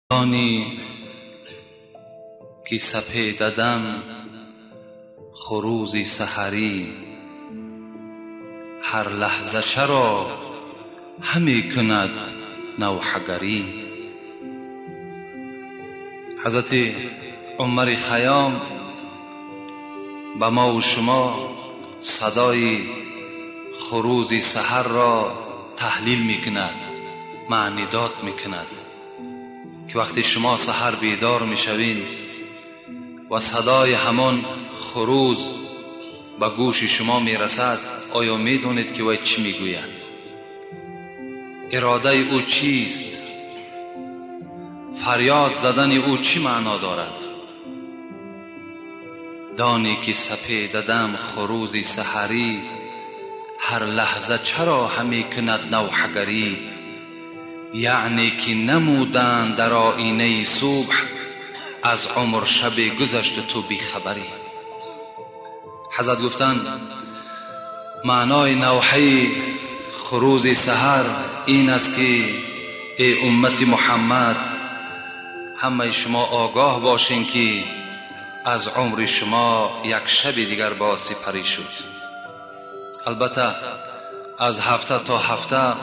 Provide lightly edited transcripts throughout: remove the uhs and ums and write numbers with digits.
دانی که سپیددم خروزی سحری، هر لحظه چرا همی کند نوحه‌گری. حضرت عمر خیام به ما و شما صدای خروز سحر را تحلیل میکند، معنی داد میکند که وقتی شما سحر بیدار میشوین و صدای همان خروز به گوش شما میرسد، آیا میدونید که وی چی میگوید؟ اراده او چیست؟ فریاد زدن او چی معنا دارد؟ دانی که سپیددم خروز سحری، هر لحظه چرا همی کند نوحه‌گری. یعنی که نمودند در آینه صبح، از عمر شب گذشت تو بی خبری. حضرت گفتند معنای نوحه خروز سحر این است که ای امت محمد، همه شما آگاه باشین که از عمر شما یک شب دیگر با سپری شد. البته از هفته تا هفته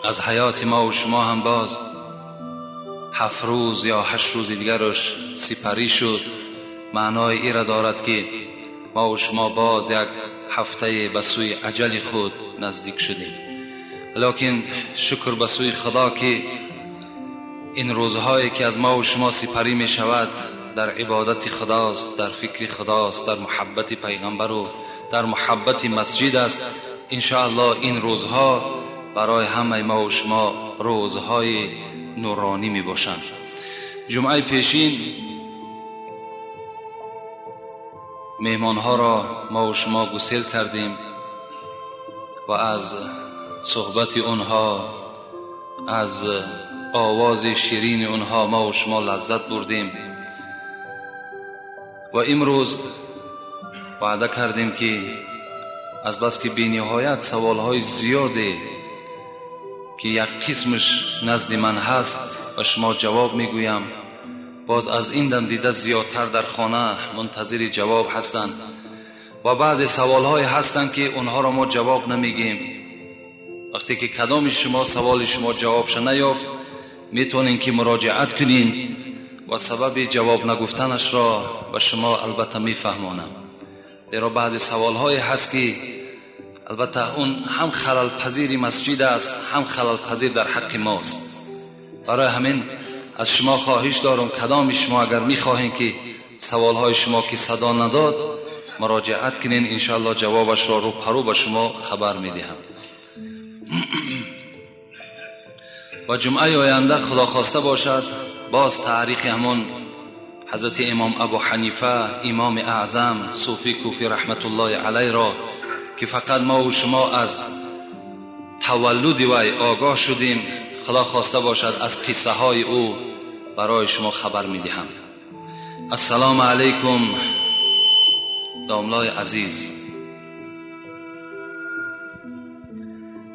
از حیات ما و شما هم باز 7 روز یا 8 روز دیگرش سپری شد. معنای ای را دارد که ما و شما باز یک هفته به سوی اجل خود نزدیک شدیم. لیکن شکر به سوی خدا که این روزهایی که از ما و شما سپری می شود در عبادت خداست، در فکر خداست، در محبت پیغمبر و در محبت مسجد است. انشاءالله این روزها برای همه ما و شما روزهای نورانی می باشند. جمعه پیشین مهمانها را ما و شما گسیل کردیم و از صحبت آنها، از آواز شیرین آنها ما و شما لذت بردیم و امروز وعده کردیم که از بس که بی نهایت سوالهای زیاده که یک قسمش نزد من هست و شما جواب میگویم، باز از این دم دیده زیادتر در خانه منتظر جواب هستند و بعضی سوالهای هستند که اونها را ما جواب نمیگیم. وقتی که کدام شما سوال شما جوابش نیافت، میتونین که مراجعت کنین و سبب جواب نگفتنش را به شما البته میفهمانم، زیرا بعضی سوالهای هست که البته اون هم خلل پذیر مسجد است، هم خلل پذیر در حق ماست. برای همین از شما خواهش دارم کدام شما اگر میخواهین که سوالهای شما که صدا نداد مراجعت کنین، انشاءالله جوابش را رو پرو به شما خبر میدهم. و جمعه آینده خدا خواسته باشد باز تاریخ همون حضرت امام ابو حنیفه، امام اعظم صوفی کوفی رحمت الله علیه را که فقط ما و شما از تولد وی آگاه شدیم، خدا خواسته باشد از قصه های او برای شما خبر میدهم. السلام علیکم داملای عزیز.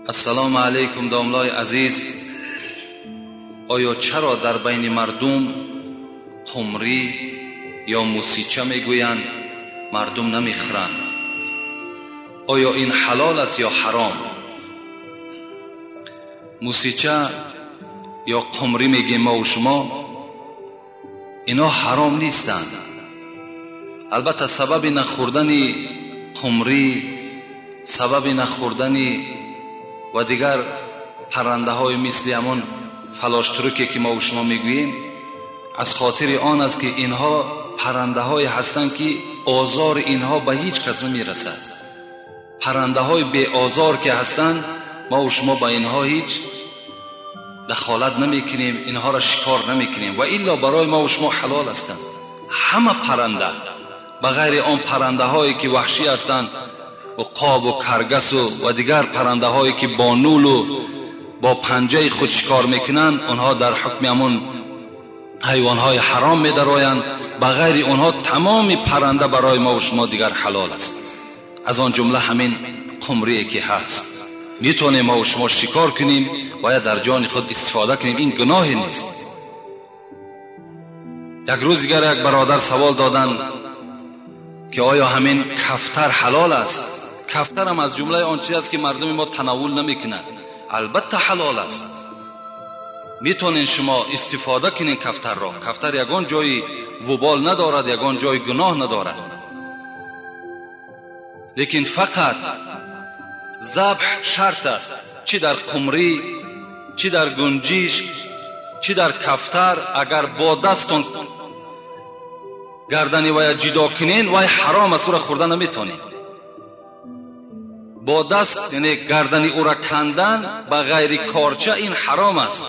السلام علیکم داملای عزیز. آیا چرا در بین مردم قمری یا موسیچه میگویند مردم نمیخورند؟ آیا این حلال است یا حرام؟ موسیچه یا قمری میگیم ما و شما، اینا حرام نیستند. البته سبب نخوردن قمری، سبب نخوردن و دیگر پرنده های مثل همون فلاشترکی که ما و شما میگوییم، از خاطر آن است که اینها پرنده های هستند که آزار اینها به هیچ کس نمیرسد. پرنده های بی آزار که هستند، ما و شما به اینها هیچ دخالت نمیکنیم، اینها را شکار نمیکنیم و الا برای ما و شما حلال هستند. همه پرنده به غیر آن پرنده هایی که وحشی هستند و قاب و کرگس و دیگر پرنده هایی که با نول و با پنجه خود شکار میکنند، آنها در حکم همون حیوان های حرام میدرآیند. به غیر آنها تمام پرنده برای ما و شما دیگر حلال است، از آن جمله همین قمری که هست. میتونیم ما و شما شکار کنیم و یا در جان خود استفاده کنیم، این گناهی نیست. یک روز دیگر یک برادر سوال دادن که آیا همین کفتر حلال است؟ کفتر هم از جمله آن چیز است که مردم ما تناول نمیکنند. البته حلال است، میتونین شما استفاده کنین کفتر را. کفتر یگان جای وبال ندارد، یگان جای گناه ندارد، لیکن فقط ذبح شرط است، چی در قمری، چی در گنجیش، چی در کفتر. اگر با دستون گردنی وای جدا کنین وای حرام است، او را خورده نمیتونین. با دست یعنی گردنی او را کندن به غیر کارچه این حرام است.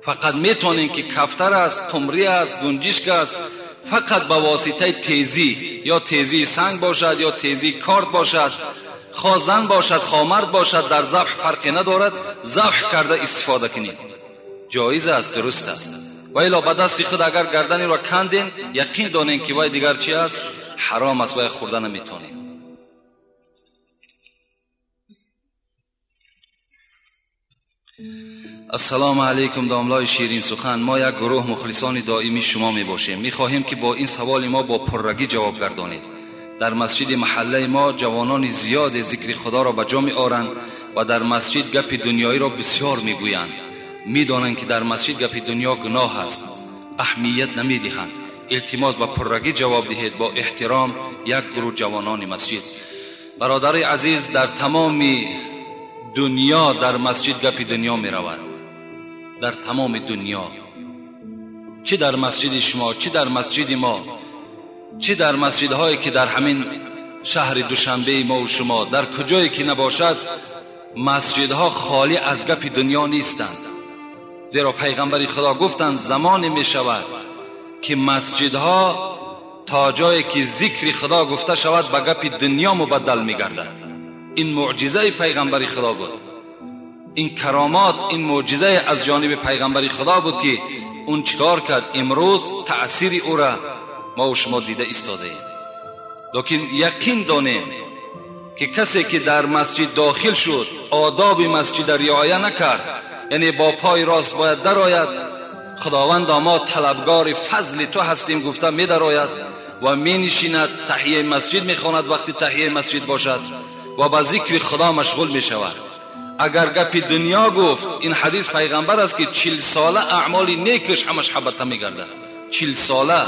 فقط میتونین که کفتر است، قمری است، گنجشک است، فقط به واسطه تیزی، یا تیزی سنگ باشد یا تیزی کارت باشد، خواه زن باشد خواه مرد باشد، در ذبح فرقی ندارد، ذبح کرده استفاده کنید، جایز است، درست است. و الا به دست خود اگر گردنی را کندین، یقین دانین که وای دیگر چی است؟ حرام است، وای خورده نمیتونین. السلام علیکم داملای شیرین سخن، ما یک گروه مخلصان دائمی شما می باشیم. می خواهیم که با این سوال ما با پررگی جواب گردانید. در مسجد محله ما جوانان زیاد ذکر خدا را به جا می آرند و در مسجد گپ دنیایی را بسیار می گویند. می دانند که در مسجد گپ دنیا گناه است، اهمیت نمی دهند. التماس با پررگی جواب دهید، با احترام. یک گروه جوانان مسجد. برادر عزیز، در تمام دنیا در مسجد گپ دنیا می رود، در تمام دنیا، چه در مسجد شما، چه در مسجد ما، چه در مسجدهایی که در همین شهر دوشنبه ما و شما، در کجایی که نباشد، مسجدها خالی از گپ دنیا نیستند. زیرا پیغمبر خدا گفتند زمانی می شود که مسجدها تا جایی که ذکر خدا گفته شود به گپ دنیا مبدل می گردد. این معجزه پیغمبر خدا بود، این کرامات، این معجزه از جانب پیغمبر خدا بود که اون چیکار کرد. امروز تأثیر او را ما و شما دیده ایستاده ایم. لیکن یقین دانیم که کسی که در مسجد داخل شد، آداب مسجد رعایت نکرد، یعنی با پای راست باید درآید، خداوند ما طلبگار فضل تو هستیم گفته می درآید و می نشیند، تحیه مسجد می خواند وقتی تحیه مسجد باشد و با ذکر خدا مشغول می شود. اگر گپ دنیا گفت، این حدیث پیغمبر است که 40 ساله اعمال نیکش همش حبطه میگرده. 40 ساله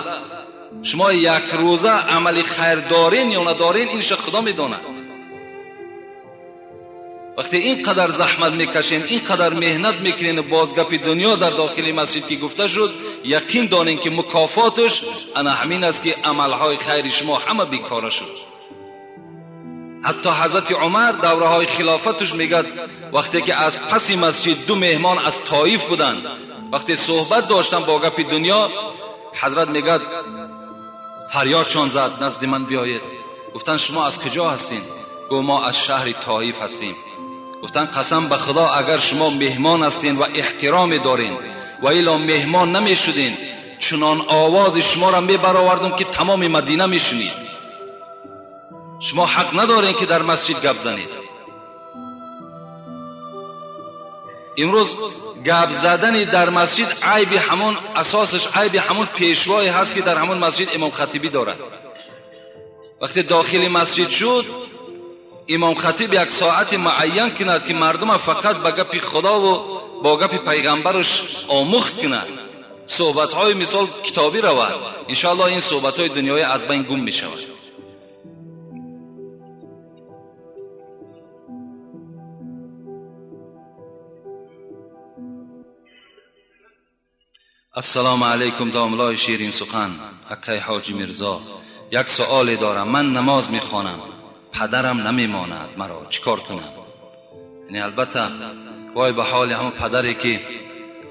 شما یک روزه عمل خیر دارین یا ندارین، اینش خدا میداند. وقتی اینقدر زحمت میکشین، اینقدر مهنت میکنین، باز گپ دنیا در داخل مسجد که گفته شد، یقین دانین که مکافاتش انا همین است که عملهای خیر شما همه بیکاره شد. حتی حضرت عمر دوره های خلافتش میگد وقتی که از پس مسجد دو مهمان از طایف بودند، وقتی صحبت داشتن با گپ دنیا، حضرت میگد فریادشان زد نزد من بیایید. گفتن شما از کجا هستین؟ گفت ما از شهر طایف هستیم. گفتن قسم به خدا اگر شما مهمان هستین و احترام دارین و الا مهمان نمیشدین، چنان آواز شما را میبرآوردم که تمام مدینه میشنید. شما حق ندارین که در مسجد گپ زنید. امروز گپ زدن در مسجد عیب همون اساسش، عیب همون پیشوایی هست که در همون مسجد امام خطیبی دارد. وقتی داخل مسجد شد، امام خطیب یک ساعت معین کند که مردم فقط با گپ خدا و با گپ پیغمبرش آموخت کند، صحبت های مثال کتابی رود، انشاءالله این صحبت های دنیای از بین گم می شود. السلام علیکم داملای شیرین سخن، اکای حاجی میرزا، یک سؤال دارم. من نماز میخوانم، پدرم نمیماند مرا، چیکار کنم؟ یعنی البته وای به حال همون پدری که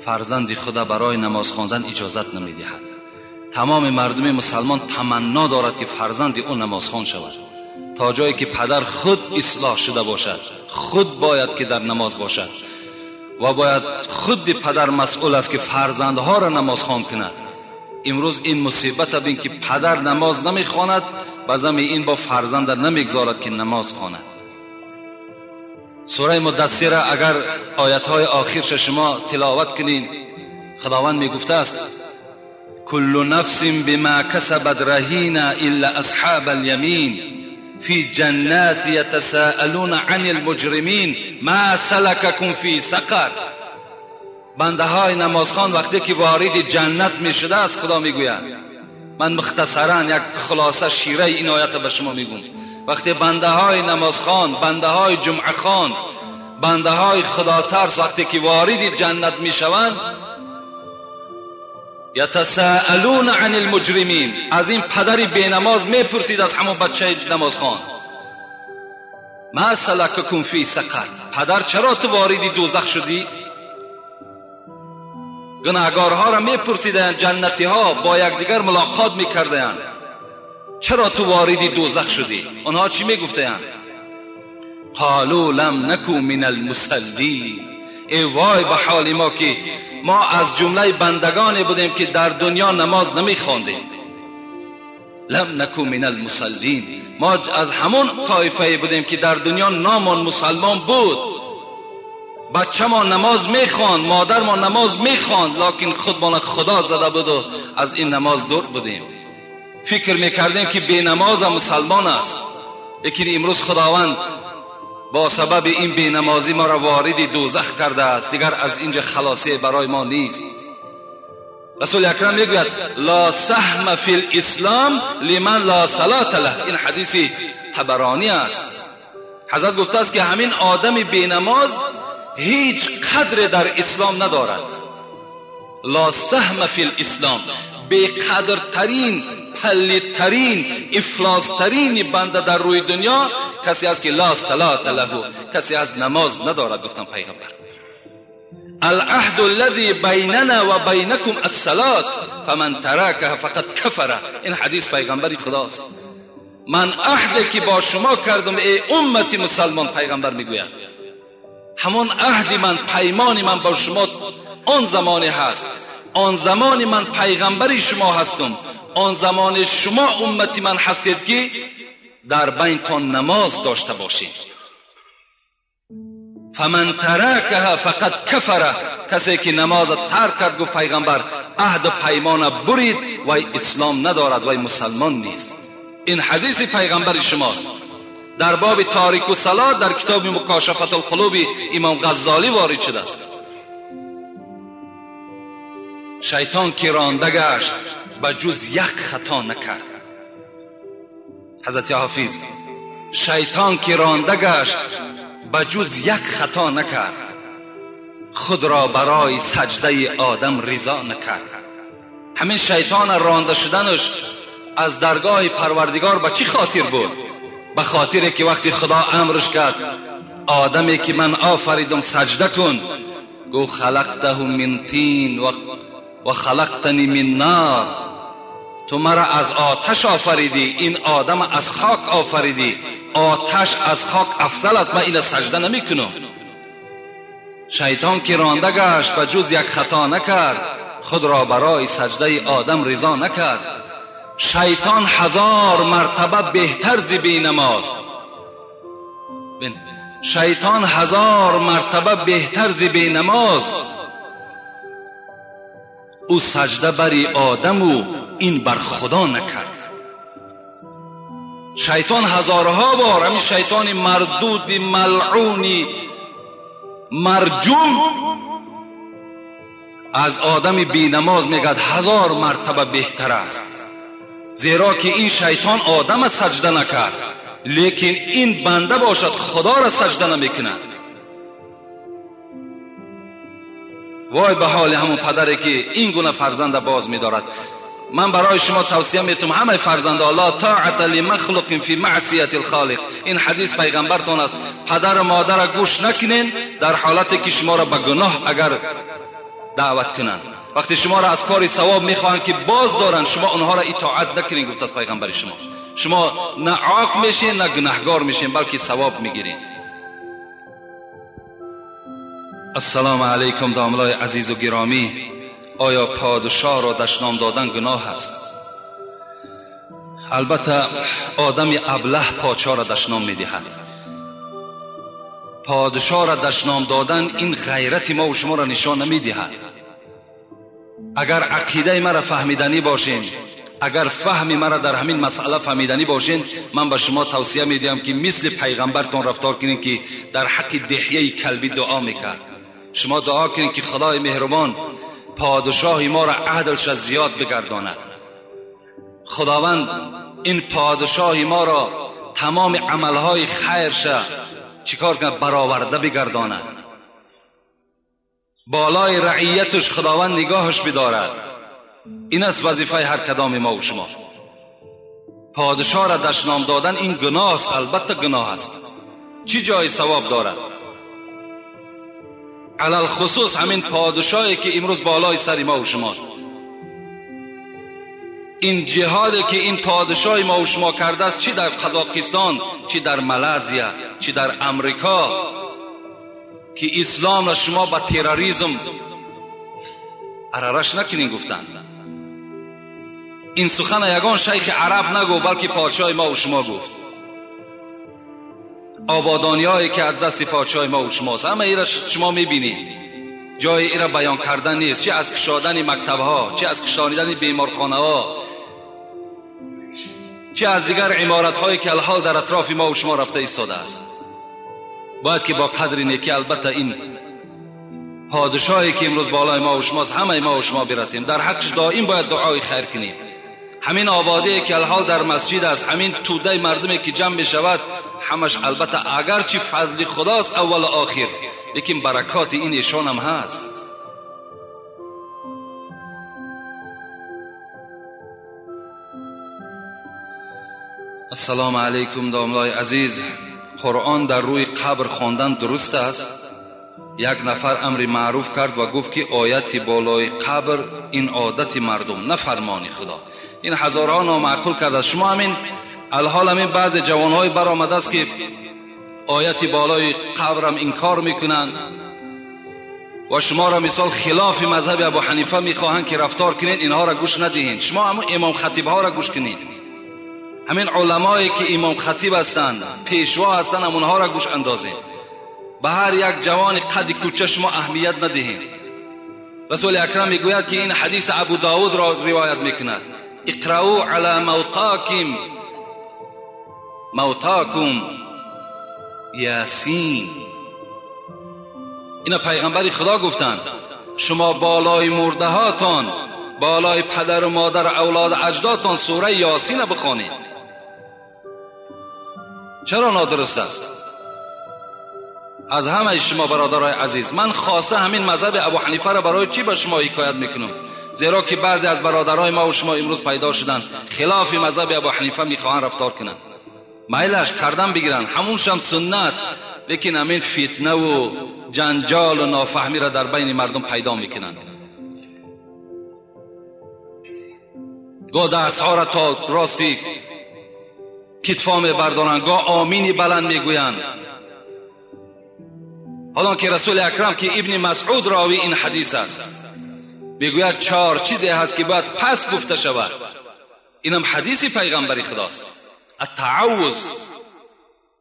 فرزند خود برای نماز خواندن اجازت نمیدهد. تمام مردم مسلمان تمنا دارد که فرزند او نمازخوان شود، تا جایی که پدر خود اصلاح شده باشد، خود باید که در نماز باشد و باید خود پدر مسئول است که فرزندها را نمازخوان کند. امروز این مصیبت بین که پدر نماز نمیخواند، بازم این با فرزند نمیگذارد که نماز خواند. Сураи Муддассир агар оятҳои охирша шумо тиловат кунин, Худованд мегуфтааст: куллу нафсин бима касабат раҳина илла асҳабал ямин фи ҷаннати ятасаалуна анил муҷримин ма салакакум фи сақар. Бандаҳои намозхон вақте ки вориди ҷаннат мешудааст, Худо мегӯяд, ман мухтасаран як хулоса шираи ин оята ба шумо мегӯм. Вақте бандаҳои намозхон, бандаҳои ҷумъахон, бандаҳои худотарс вақте ки вориди ҷаннат мешаванд, ятасаалуна анил муҷримин, аз ин падари бенамоз мепурсид аз ҳамон бачаи намозхон: ма салакакум фи сақар, падар чаро ту вориди дӯзах шудӣ? Гунаҳгорҳоро мепурсиданд, ҷаннатиҳо бо якдигар мулоқот мекарданд: чаро ту вориди дӯзах шудӣ? Онҳо чӣ мегуфтанд? қолу лам наку мин алмусаллин. Эй вой ба ҳоли мо ки мо аз ҷумлаи бандагоне будем ки дар дунё намоз намехондем. лам наку мин алмусаллин, мо аз ҳамон тоифае будем ки дар дунё номон мусалмон буд, бачамо намоз мехонд, модармо намоз мехонд, локин худмона худо зада буду аз ин намоз дур будем. Фикр мекардем ки бенамоза мусалмон аст, лекин имрӯз Худованд бо сабаби ин бенамозӣ моро вориди дӯзах кардааст. Дигар аз инҷа халосие барои мо нест. Расули акрам мегӯяд: ла саҳма фи лислом лиман ла салата лаҳ. Ин ҳадиси Табаронӣ аст. Ҳазрат гуфтааст ки ҳамин одами бенамоз ҳеҷ қадре дар ислом надорад. ла саҳма фи лислом, беқадртарин, палидтарин, ифлостарин банда дар рӯи дунё касе аст ки ла салата лаҳу, касе аз намоз надорад. Гуфтам пайғамбар: العهد الذي بيننا وبينكم الصلاة فمن تركها فقد كفر. این حدیث پیغمبری خداست. من عهدی که با شما کردم ای امتی مسلمان، پیغمبر میگوید همون عهدی من، پیمانی من با شما آن زمانی هست، آن زمانی من پیغمبری شما هستم، آن زمان شما امتی من هستید که در بینتان نماز داشته باشید. فمن ترکها فقد کفر، کسی که نماز ترک کرد، گفت پیغمبر، عهد پیمان برید، وی اسلام ندارد، وی مسلمان نیست. این حدیث پیغمبر شماست. در باب تاریک و صلات در کتاب مکاشفت القلوب امام غزالی وارد شده است. شیطان که رانده گشت به جز یک خطا نکرد. حضرت حافظ: شیطان که رانده گشت به جز یک خطا نکرد، خود را برای سجده آدم رضا نکرد. همین شیطان رانده شدنش از درگاه پروردگار به چی خاطر بود؟ به خاطر که وقتی خدا امرش کرد آدمی که من آفریدم سجده کن، گفت خلقته من طین و خلقتنی من نار، تو مرا از آتش آفریدی، این آدم از خاک آفریدی، آتش از خاک افضل است، من اینو سجده نمی کنم. شیطان که رانده گشت به جز یک خطا نکرد، خود را برای سجده آدم رضا نکرد. شیطان 1000 مرتبه بهتر ز بی نماز، شیطان 1000 مرتبه بهتر ز بی نماز، او سجده بری آدم و این بر خدا نکرد. شیطان هزارها بار، همین شیطان مردود ملعونی مرجوم، از آدم بی نماز میگد 1000 مرتبه بهتر است، زیرا که این شیطان آدم سجده نکرد، لیکن این بنده باشد خدا را سجده نمیکند. وای به حال همون پدری که این گونه فرزند باز میدارد. من برای شما توصیه میتونم همه فرزنده، لا طاعت لمخلوق فی معصیت الخالق، این حدیث پیغمبرتان است. پدر و مادر گوش نکنین در حالتی که شما را به گناه اگر دعوت کنند. وقتی شما را از کار ثواب میخواهند که باز دارند، شما آنها را اطاعت نکنین. گفت از پیغمبر شما، شما نه عاق میشین نه گناهگار میشین، بلکه ثواب میگیرین. السلام علیکم داملای عزیز و گرامی. آیا پادشاه را دشنام دادن گناه است؟ البته آدم ابله پادشاه را دشنام میدهد. Подшоҳ را дашном додан ин ғайрати мо ва шуморо нишон намедиҳад. Агар ақидаи маро фаҳмиданӣ бошед, агар фаҳми маро дар ҳамин масъала фаҳмиданӣ бошед, ман ба шумо тавсия медиҳам ки мисли пайғамбартон рафтор кунед ки дар ҳаққи Диҳияи Калбӣ дуо мекард. Шумо дуо кунед ки Худои меҳрубон подшоҳи моро адлша зиёд бигардонад. Худованд ин подшоҳи моро тамоми амалҳои хайрша чикор кунад? Бароварда бигардонад. Болои раияташ Худованд нигоҳаш бидорад. Ин аст вазифаи ҳар кадоми мо ва шумо. Подшоҳро дашном додан ин гуноҳ аст, албатта гуноҳ аст. Чӣ ҷои савоб дорад? Алалхусус ҳамин подшоҳе ки имрӯз болои сари мо ва шумост. Ин ҷиҳоде ки ин подшоҳи мо ва шумо кардааст, чӣ дар Қазоқистон, чӣ дар Малайзия, чӣ дар Амрико, ки исломро шумо ба терроризм арараш накунед гуфтанд. Ин сухана ягон шайхи араб нагуфт, балки подшоҳи мо ва шумо гуфт. Ободониҳое ки аз дасти подшоҳи мо ва шумост, ҳама инро шумо мебинед. Ҷои инро баён кардан нест, чӣ аз кушодани мактабҳо, чӣ аз кушодани беморхонаҳо, чӣ аз дигар иморатҳое ки алҳол дар атрофи мо ва шумо рафта истодааст. Бояд ки бо қадри некӣ албатта ин подшоҳе ки имрӯз болои мо ва шумост, ҳамаи мо ва шумо бирасем. Дар ҳаққаш доим бояд дуои хайр кунем. Ҳамин ободие ки алҳол дар масҷид аст, ҳамин тӯдаи мардуме ки ҷамъ мешавад, ҳамаш албатта агарчи фазли худост аввал охир, лекин баракоти ин эшонам ҳаст. Ассалому алайкум домлаи азиз. Қуръон дар рӯи қабр хондан дуруст аст? Як нафар амри маъруф кард ва гуфт ки ояти болои қабр ин одати мардум, на фармони худо. Ин ҳазорҳо номаъқул кардааст. Шумо ҳамин алҳол ҳамин баъзе ҷавонҳое баромадааст ки ояти болои қабрам инкор мекунанд ва шуморо мисол хилофи мазҳаби Абу Ҳанифа мехоҳанд ки рафтор кунед, инҳоро гӯш надиҳед. Шумо ҳамон имом хатибҳоро гӯш кунед. Ҳамин уламое ки имом хатиб ҳастанд, пешво ҳастанд, ҳамонҳоро гӯш андозед. Ба ҳар як ҷавони қади кӯча шумо аҳамият надиҳед. Расули акрам мегӯяд ки ин ҳадиси Абу Довудро ривоят мекунад: иқраъу ала мавтакум Ясин. Ина пайғамбари Худо гуфтанд: шумо болои мурдаҳотон, болои падару модар, авлоду аҷдодтон сураи Ясинро бихонед. Чаро нодуруст аст? Аз ҳамаи шумо бародарои азиз, ман хоса ҳамин мазҳаби Абу Ҳанифаро барои чӣ ба шумо ҳикоят мекунам? Зеро ки баъзе аз бародарои мо ва шумо имрӯз пайдо шуданд, хилофи мазҳаби Абу Ҳанифа мехоҳанд рафтор кунанд. Майлаш кардан бигиранд, ҳамуншам суннат, лекин ҳамин фитнаву ҷанҷолу нофаҳмиро дар байни мардум пайдо мекунанд. Гоҳ дастҳоро то рости китфо мебардоранд, гоҳ омини баланд мегӯянд. ҳолон ки Расули акрам ки Ибни Масъуд ровии ин ҳадис аст, мегӯяд чор чизе ҳаст ки бояд пас гуфта шавад. Инам ҳадиси пайғамбари худост: التعوذ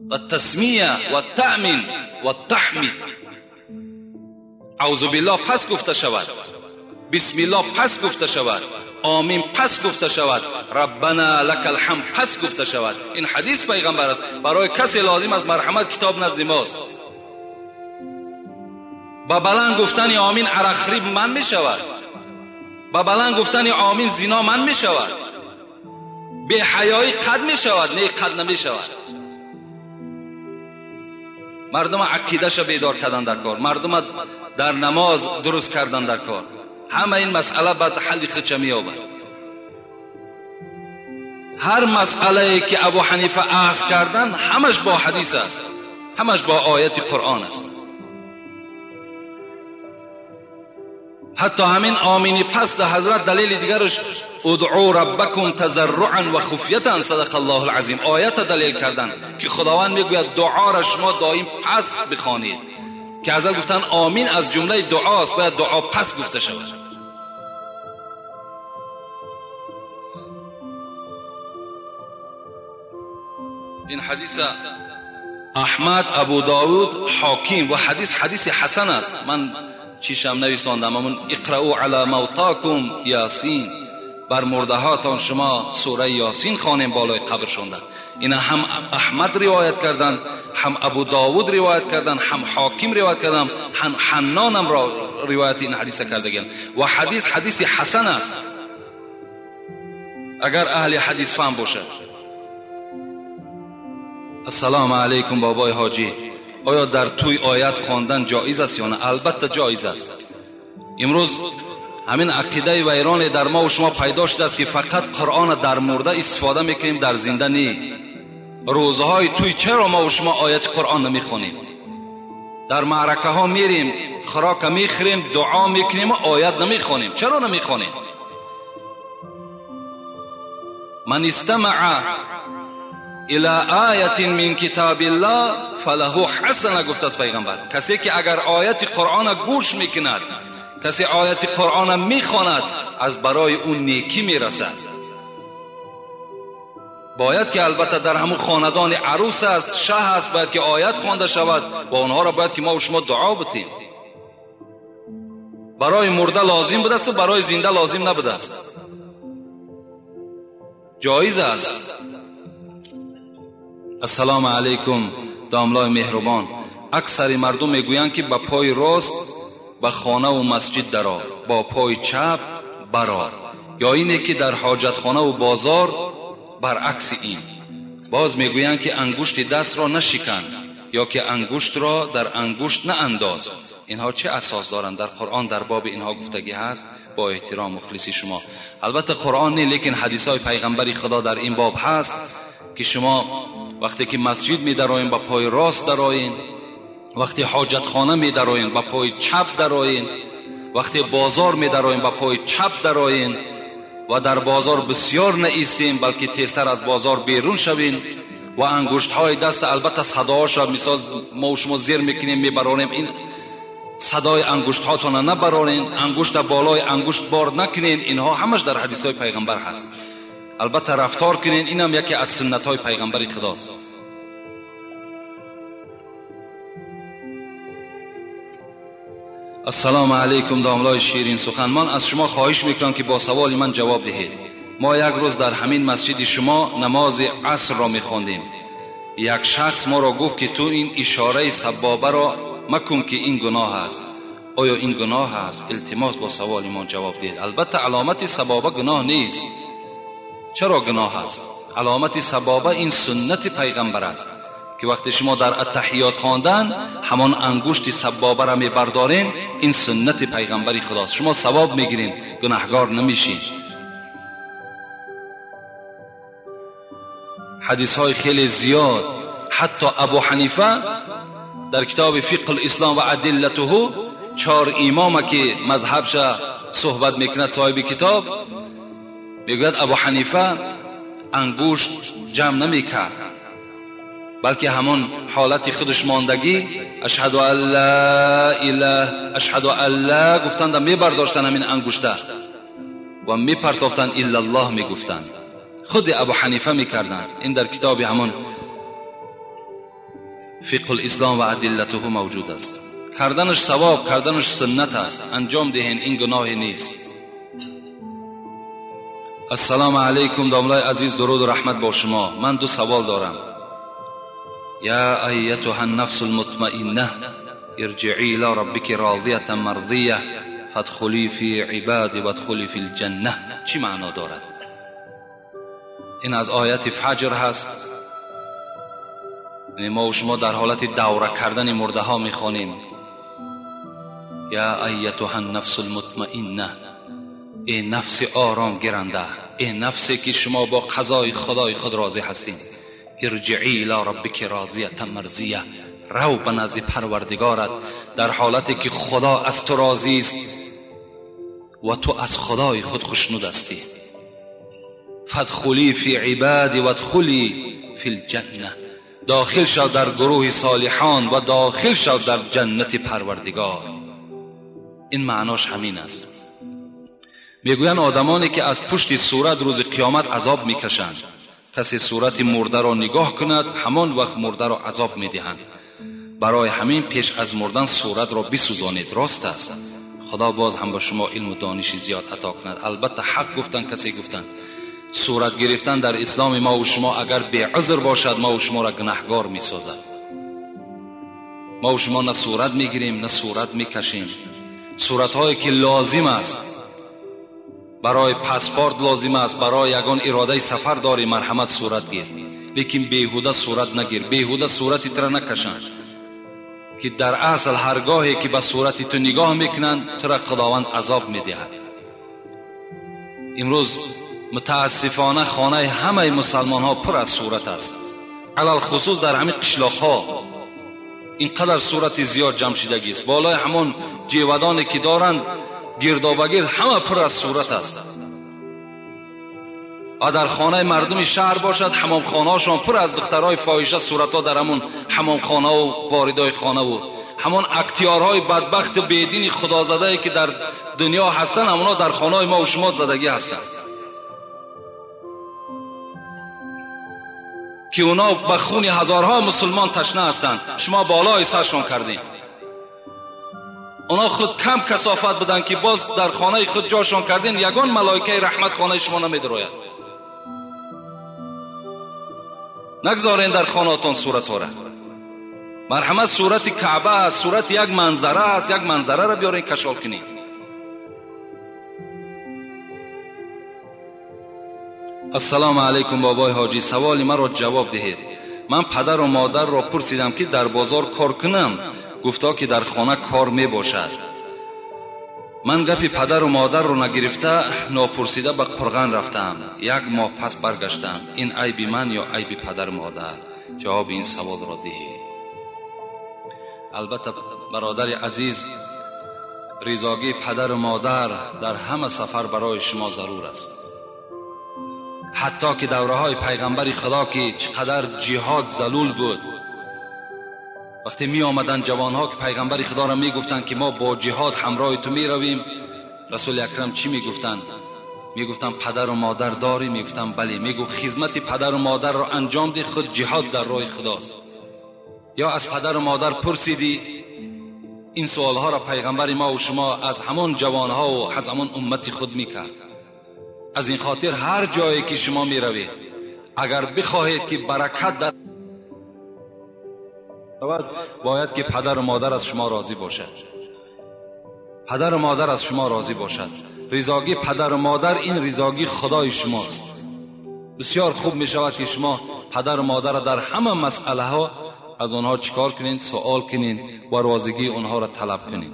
والتسمیه والتأمین والتحمید. اعوذ بالله پس گفته شود، بسم الله پس گفته شود، آمین پس گفته شود، ربنا لك الحمد پس گفته شود. این حدیث پیغمبر است. برای کسی لازم است مرحمت کتاب نزد ماست. با بلند گفتن آمین عرقخوری من می شود، با بلند گفتن آمین زنا من می شود، بی حیایی قد می شود، نه قد نمی شود. مردم عقیده‌ش بیدار کردن در کار، مردم در نماز درست کردن در کار. همه این مسئله بعد حل خودش می‌یابد. هر مسئله که ابو حنیفه عرض کردن همش با حدیث است، همش با آیت قرآن است. حتی همین آمینی پس در حضرت دلیل دیگرش ادعو ربکم تضرعا و خفیتا صدق الله العظیم، آیت دلیل کردن که خداوند میگوید دعا را شما دائم پس بخوانید، که حضرت گفتن آمین از جمله دعاست، باید دعا پس گفته شود. این حدیث Аҳмад, Абу Довуд, Ҳоким ва ҳадис ҳадиси ҳасан аст. Ман чишам нависондам, ҳамун иқраъу ала мавтокум Ясин, бар мурдаҳотон шумо сураи Ясин хонем болои қабршонда. Ина ҳам Аҳмад ривоят кардан, ҳам Абу Довуд ривоят кардан, ҳам Ҳоким ривоят кардан, ҳам Ҳаннонам ривояти ин ҳадиса кардаган ва ҳадис ҳадиси ҳасан аст агар аҳли ҳадис фаҳм бошад. Ассалому алайкум бобои ҳоҷӣ, оё дар тӯй оят хондан ҷоиз аст ё на? Албатта ҷоиз аст. Имрӯз ҳамин ақидаи вайроне дар мо ва шумо пайдо шудааст ки фақат Қуръонро дар мурда истифода мекунем, дар зинда не. Рӯзҳои тӯй чаро мо ва шумо ояти Қуръон намехонем? Дар маъракаҳо мерем, хӯрока мехӯрем, дуо мекунем ва оят намехонем. Чаро намехонем? Ман истамаъа ила оятин мин китобиллоҳ фалаҳу ҳасана, гуфтааст пайғамбар. Касе ки агар ояти Қуръонро гӯш мекунад, касе ояти Қуръонро мехонад, аз барои ӯ некӣ мерасад. Бояд ки албатта дар ҳамун хонадони арӯс аст, шаҳ аст, бояд ки оят хонда шавад ва онҳоро бояд ки мо ва шумо дуо битем. Барои мурда лозим будааст ва барои зинда лозим набудааст. Ҷоиз аст. Ассалому алайкум домлои меҳрубон. Аксари мардум мегӯянд ки ба пои рост ба хонаву масҷид даро, бо пои чап баро, ё ине ки дар ҳоҷатхонаву бозор баръакси ин. Боз мегӯянд ки ангушти дастро нашикан ё ки ангуштро дар ангушт наандоз. Инҳо чӣ асос доранд? Дар Қуръон дар боби инҳо гуфтагӣ ҳаст? Бо эҳтиром мухлиси шумо. Албатта Қуръон не, лекин ҳадисҳои пайғамбари Худо дар ин боб ҳаст ки шумо вақте ки масҷид медароем ба пои рост дароен, вақте ҳоҷатхона медароен ба пои чап дароен, вақте бозор медароем ба пои чап дароен ва дар бозор бисёр наистем, балки тезтар аз бозор берун шавем ва ангуштҳои даст албатта садоҳоша мисол мо шумо зер мекунем мебарорем, ин садои ангуштҳотона набарорен, ангушта болои ангушт бор накунен. Инҳо ҳамаш дар ҳадисҳои пайғамбар ҳаст. Албатта рафтор кунен, инам яке аз суннатҳои пайғамбари худост. Ассалому алайкум домлои ширин сухан. Ман аз шумо хоҳиш мекунам ки бо саволи ман ҷавоб диҳед. Мо як рӯз дар ҳамин масҷиди шумо намози асрро мехондем. Як шахс моро гуфт ки ту ин ишораи сабобаро макун ки ин гуноҳ аст. Оё ин гуноҳ аст? Илтимос бо саволи мо ҷавоб диҳед. Албатта аломати сабоба гуноҳ нест. Чаро гуноҳ аст? Аломати сабоба ин суннати пайғамбар аст ки вақте шумо дар аттаҳиёт хондан ҳамон ангушти сабобаро мебардорен, ин суннати пайғамбари худост. Шумо савоб мегирен, гунаҳгор намешин. Ҳадисҳои хеле зиёд, ҳатто Абу Ҳанифа дар китоби фиқҳ ислом ва адиллатуҳу чор имома ки мазҳабша суҳбат мекунад соҳиби китоб, мегӯяд Абу Ҳанифа ангушт ҷамъ намекард, балки ҳамон ҳолати худаш мондагӣ ашҳаду ан ла илаҳ, ашҳаду ан ла гуфтанда мебардоштанд ҳамин ангушта ва мепартофтанд, иллаллоҳ мегуфтанд. Худи Абу Ҳанифа мекарданд. Ин дар китоби ҳамон фиқҳ ислом ва адиллатуҳу мавҷуд аст. Карданаш савоб, карданаш суннат аст. Анҷом диҳен, ин гуноҳе нест. Ассалому алайкум домлои азиз, дуруду раҳмат бо шумо. Ман ду савол дорам. Я айятуҳа нафсу лмутмаинна ирҷиӣ ила раббики розиятан мардия фадхулӣ фи ибади вадхулӣ фи лҷанна чӣ маъно дорад? Ин аз ояти фаҷр ҳаст. Мо ва шумо дар ҳолати давра кардани мурдаҳо мехонем. Я айятуҳа нафсу лмутмаинна, эй нафси ором гиранда, эй нафсе ки шумо бо қазои худои худ розӣ ҳастед, ирҷиӣ ило раббики розиятан марзия, рав ба назди парвардигорат дар ҳолате ки худо аз ту розист ва ту аз худои худ хушнуд ҳастӣ. фадхулӣ фи ибади вадхулӣ фи лҷанна, дохил шав дар гурӯҳи солиҳон ва дохил шав дар ҷаннати парвардигор. Ин маънош ҳамин аст. Мегӯянд одамоне ки аз пушти сурат рӯзи қиёмат азоб мекашанд, Касе сурати мурдаро нигоҳ кунад, ҳамон вақт мурдаро азоб медиҳанд. Барои ҳамин пеш аз мурдан суратро бисӯзонед. Рост аст. Худо боз ҳам ба шумо илму дониши зиёд ато кунад. Албатта ҳақ гуфтан, касе гуфтан сурат гирифтан дар исломи мо ва шумо агар беузр бошад, мо ва шуморо гунаҳгор месозад. Мо ва шумо на сурат мегирем, на сурат мекашем. Суратҳое ки лозим аст, барои паспорт лозим аст, барои ягон иродаи сафар дорӣ, марҳамат сурат гир, лекин беҳуда сурат нагир, беҳуда сурати тура накашанд, ки дар асл ҳаргоҳе ки ба сурати ту нигоҳ мекунанд, тура Худованд азоб медиҳад. Имрӯз мутаассифона хонаи ҳамаи мусалмонҳо пур аз сурат аст, алалхусус дар ҳамин қишлоқҳо ин қадар сурати зиёд ҷамъ шидагист. Болои ҳамон ҷевадоне ки доранд, гирдобагирд ҳама пур аз сурат аст. Ва дар хонаи мардуми шаҳр бошад, ҳамомхонаҳошон пур аз духтарҳои фоҳиша, суратҳо дар ҳамон ҳамомхонаву воридои хонаву ҳамон актиёрҳои бадбахту бедини худозадае ки дар дунё ҳастанд, ҳамонҳо дар хонаҳои мо ва шумо задагӣ ҳастанд, ки اونا ба хуни ҳазорҳо мусулмон ташна ҳастанд. Шумо болои саршон кардем. اونا худ кам касофат буданд ки боз дар хонаи худ ҷошон кардин, ягон малоикаи раҳмат хонаи шумо намедирояд. Нагзорен дар хонаатон суратҳоро. Марҳамат, сурати Каъба аст, сурати як манзара аст, як манзараро биёрен кашол кунед. Ассалому алайкум бобои ҳоҷӣ, саволи маро ҷавоб диҳед. Ман падару модарро пурсидам ки дар бозор кор кунам, гуфто ки дар хона кор мебошад. Ман гапи падару модарро нагирифта, нопурсида ба Қурғон рафтам. Як моҳ пас баргаштам. Ин айби ман ё айби падару модар? Ҷавоби ин саволро диҳед. Албатта бародари азиз, ризогии падару модар дар ҳама сафар барои шумо зарур аст. Ҳатто ки давраҳои пайғамбари Худо ки чӣ қадар ҷиҳод залул буд, вақте меомаданд ҷавонҳо ки пайғамбари Худоро мегуфтанд ки мо бо ҷиҳод ҳамроҳи ту меравем, Расули Акрам чӣ мегуфтанд? Мегуфтанд падару модар дорӣ? Мегуфтанд бале. Мегуфт хизмати падару модарро анҷом деҳ, худ ҷиҳод дар роҳи Худост. Ё аз падару модар пурсидӣ? Ин суолҳоро пайғамбари мо ва шумо аз ҳамон ҷавонҳо ва аз ҳамон уммати худ мекард. Аз ин хотир ҳар ҷое ки шумо меравед, агар бихоҳед ки баракат дар бояд ки падару модар аз шумо розӣ бошад. Падару модар аз шумо розӣ бошад. Ризогии падару модар ин ризогии Худои шумост. Бисёр хуб мешавад ки шумо падару модарро дар ҳама масъалаҳо аз онҳо чикор кунед, суол кунед ва розигии онҳоро талаб кунед.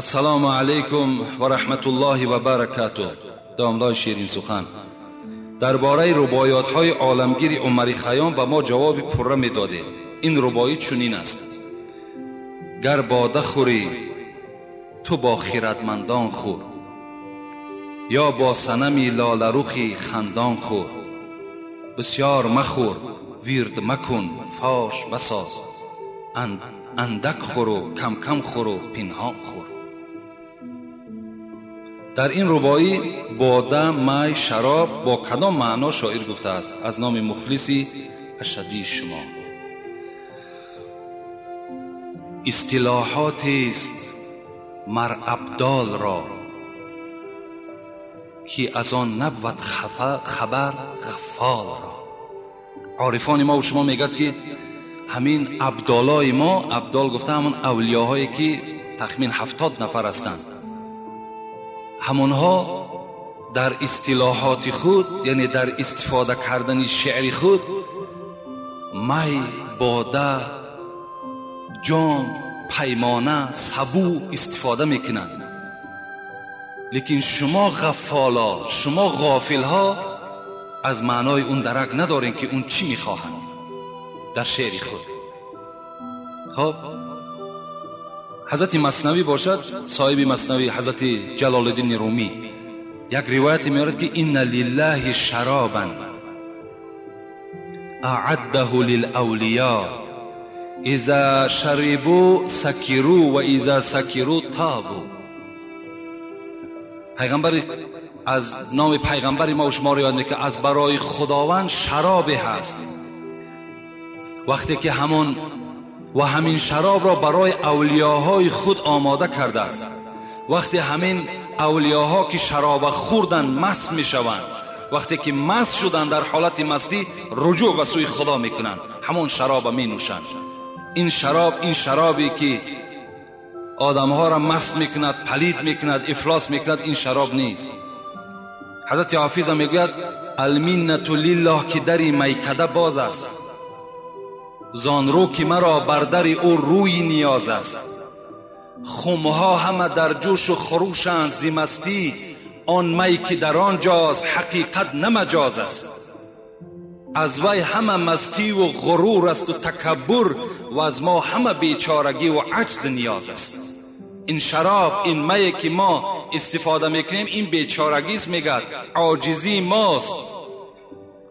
Ассалому алайкум ва раҳматуллоҳи ва баракатуҳ. Домлои ширин сухан, дар бораи рубоиётҳои оламгири Умари Хайём ба мо ҷавоби пурра медодед. Ин рубоӣ чунин аст: гар бода хӯрӣ, ту бо хиратмандон хӯр, ё бо санами лоларухи хандон хӯр. Бисёр махӯр, вирд макун, фош масоз, андак хӯру камкам хӯру пинҳон хӯр. Дар ин рубоӣ бода, май, шароб бо кадом маъно шоир гуфтааст? Аз номи мухлиси ашадии шумо. Истилоҳотест мар абдолро, ки аз он набвад хабар ғаффолро. Орифони мо ва шумо мегӯяд ки ҳамин абдолои мо, абдол гуфта ҳамон авлиёҳое ки тахмин 70 нафар ҳастанд, ҳамонҳо дар истилоҳоти худ, яъне дар истифода кардани шеъри худ, май, бода, ҷом, паймона, сабу истифода мекунанд. Лекин шумо ғаффола, шумо ғофилҳо аз маънои он дарак надорем ки он чӣ мехоҳанд дар шеъри худ. Хоб, ҳазрати Маснавӣ бошад, соҳиби Маснавӣ ҳазрати Ҷалолиддини Румӣ як ривояте меорад ки инна лиллаҳи шаробан аъаддаҳу лилавлиё иза шарибу сакиру ва иза сакиру табу. Пайғамбари از نام پیغمبر ما و شما رو یاد میکنه، از برای خداوند شرابی هست. وقتی که همون و همین شراب را برای اولیاهای خود آماده کرده است، وقتی همین اولیاها که شراب خوردن مست میشوند، وقتی که مست شدن در حالت مستی رجوع به سوی خدا میکنند، همون شراب می نوشند. این شراب، این شرابی که آدمها را مست میکند، پلید میکند، افلاس میکند، این شراب نیست. حضرت حافظ میگوید المنت لله که دری میکده باز است، زان رو که مرا بر در او روی نیاز است. خمها همه در جوش و خروشند ز مستی، آن می که در آنجاست حقیقت نه مجاز است. از وی همه مستی و غرور است و تکبر، و از ما همه بیچارگی و عجز نیاز است. این شراب، این می که ما استفاده میکنیم، این بیچارگی است، میگد عاجزی ماست.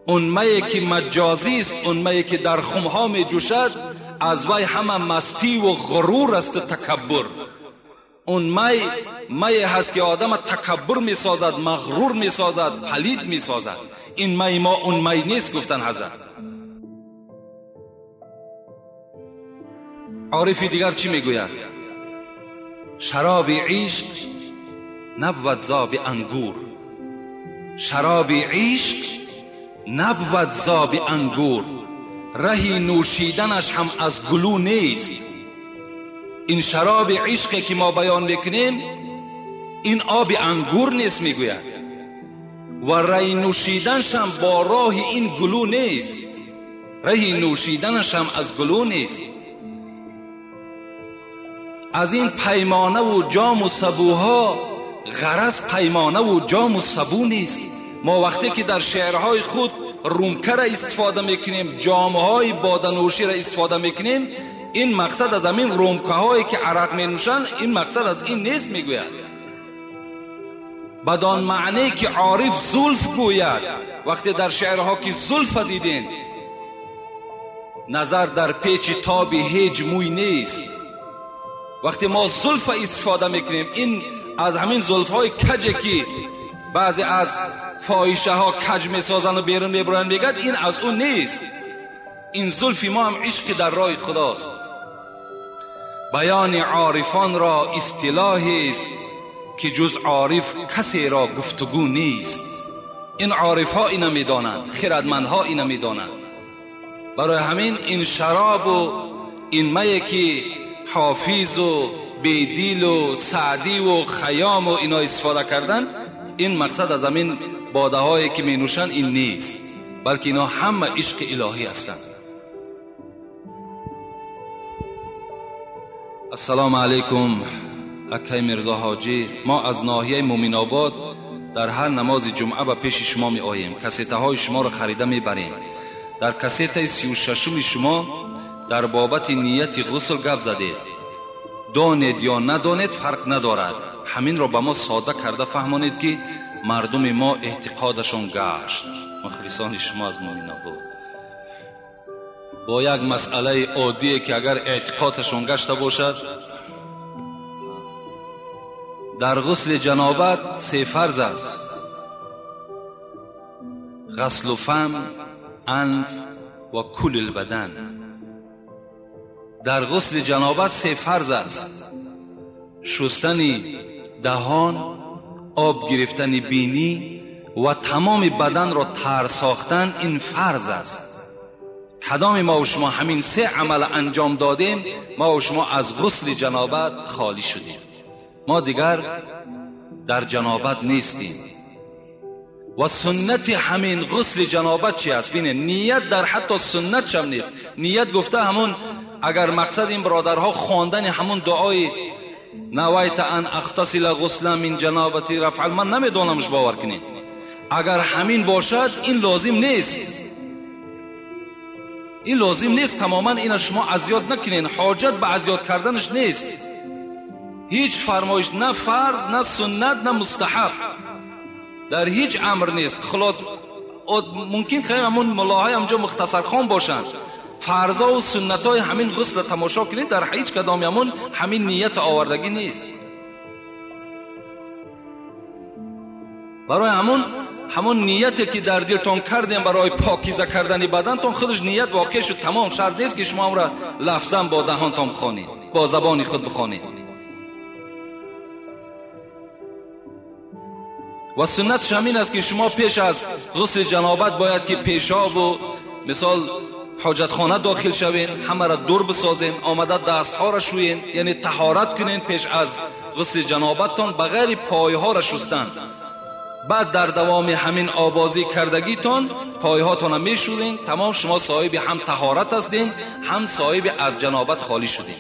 اون می که مجازی است، اون می که در خمها می جوشد، از وی همه مستی و غرور است و تکبر. اون می می هست که آدم تکبر می سازد، مغرور می سازد، پلید می سازد. این می ما اون می نیست، گفتن حضرت. عارفی دیگر چی میگوید؟ شراب عشق نبود زاب انگور، شراب عشق نبود زاب انگور، رهی نوشیدنش هم از گلو نیست. این شراب عشقی که ما بیان میکنیم این آب انگور نیست، میگوید، و رهی نوشیدنش هم با راه این گلو نیست، رهی نوشیدنش هم از گلو نیست. از این پیمانه و جام و سبوها غرض پیمانه و جام و سبو نیست. ما وقتی که در شعرهای خود رومکه را استفاده میکنیم، جامهای بادنوشی را استفاده میکنیم، این مقصد از همین رومکه هایی که عرق می نوشند، این مقصد از این نیست، میگوید. بدان معنی که عارف زلف گوید، وقتی در شعرها که زلف دیدین، نظر در پیچ تاب هیچ موی نیست. وقتی ما زلف استفاده میکنیم، این از همین زلف های کجه که بعضی از فاحشه ها کج میسازن و بیرون میبرن، میگد این از اون نیست. این زلفی ما هم عشق در راه خداست. بیان عارفان را اصطلاحی است که جز عارف کسی را گفتگو نیست. این عارف ها اینو میدانند، خردمندها اینو میدانند. برای همین این شراب و این می که حافظ و بیدیل و سعدی و خیام و اینا استفاده کردن، این مقصد از همین باده هایی که می نوشن این نیست، بلکه اینا همه عشق الهی هستند. السلام علیکم اکای میرزا حاجی، ما از ناحیه مومن آباد در هر نماز جمعه به پیش شما می آییم، کسیته های شما را خریده می بریم. در کسیته 36 شما در بابت نیت غسل گپ زدید، دانید یا ندانید فرق ندارد، همین را به ما ساده کرده فهمانید که مردم ما اعتقادشان گشت. مخلصان شما از مومن آباد. با یک مسئله عادیه که اگر اعتقادشان گشته باشد، در غسل جنابت 3 فرض است: غسل فم، انف و کل البدن. در غسل جنابت 3 فرض است: شستن دهان، آب گرفتن بینی و تمام بدن را تر ساختن، این فرض است. کدام ما و شما همین 3 عمل انجام دادیم، ما و شما از غسل جنابت خالی شدیم، ما دیگر در جنابت نیستیم. و سنت همین غسل جنابت چی است؟ بینه نیت در حتی سنت چم نیست. نیت گفته همون، اگر مقصد این برادرها خواندن همون دعای نویت ان اغتسل غسلا من جنابتی رفع، من نمیدونمش، باور کنین اگر همین باشد این لازم نیست، این لازم نیست تماما. اینا شما اذیت نکنین، حاجت به اذیت کردنش نیست. هیچ فرمایش، نه فرض، نه سنت، نه مستحب، در هیچ امر نیست. خلاص ممکن خیلی همون ملاهای همجا مختصر خان باشند، فرضا و سنت های همین غسل تماشا کنید، در هیچ کدام همون همین نیت آوردگی نیست. Барои ҳамон нияте ки дар дилтон кардем барои покиза кардани бадантон, худаш ният воқеъ шуд, тамом. Шарт нест ки шумо ҳамро лафзан бо даҳонтон бихонед, бо забони худ бихонед. Ва суннатш ҳамин аст ки шумо пеш аз ғусли ҷанобат бояд ки пешобу мисол ҳоҷатхона дохил шавен, ҳамаро дур бисозен, омада дастҳоро шӯен, яъне таҳорат кунен пеш аз ғусли ҷанобаттон, ба ғайри пойҳоро шустан. Баъд дар давоми ҳамин обозӣ кардагитон пойҳотонро мешӯрен, тамом, шумо соҳиби ҳам таҳорат ҳастен, ҳам соҳиби аз ҷанобат холӣ шуден.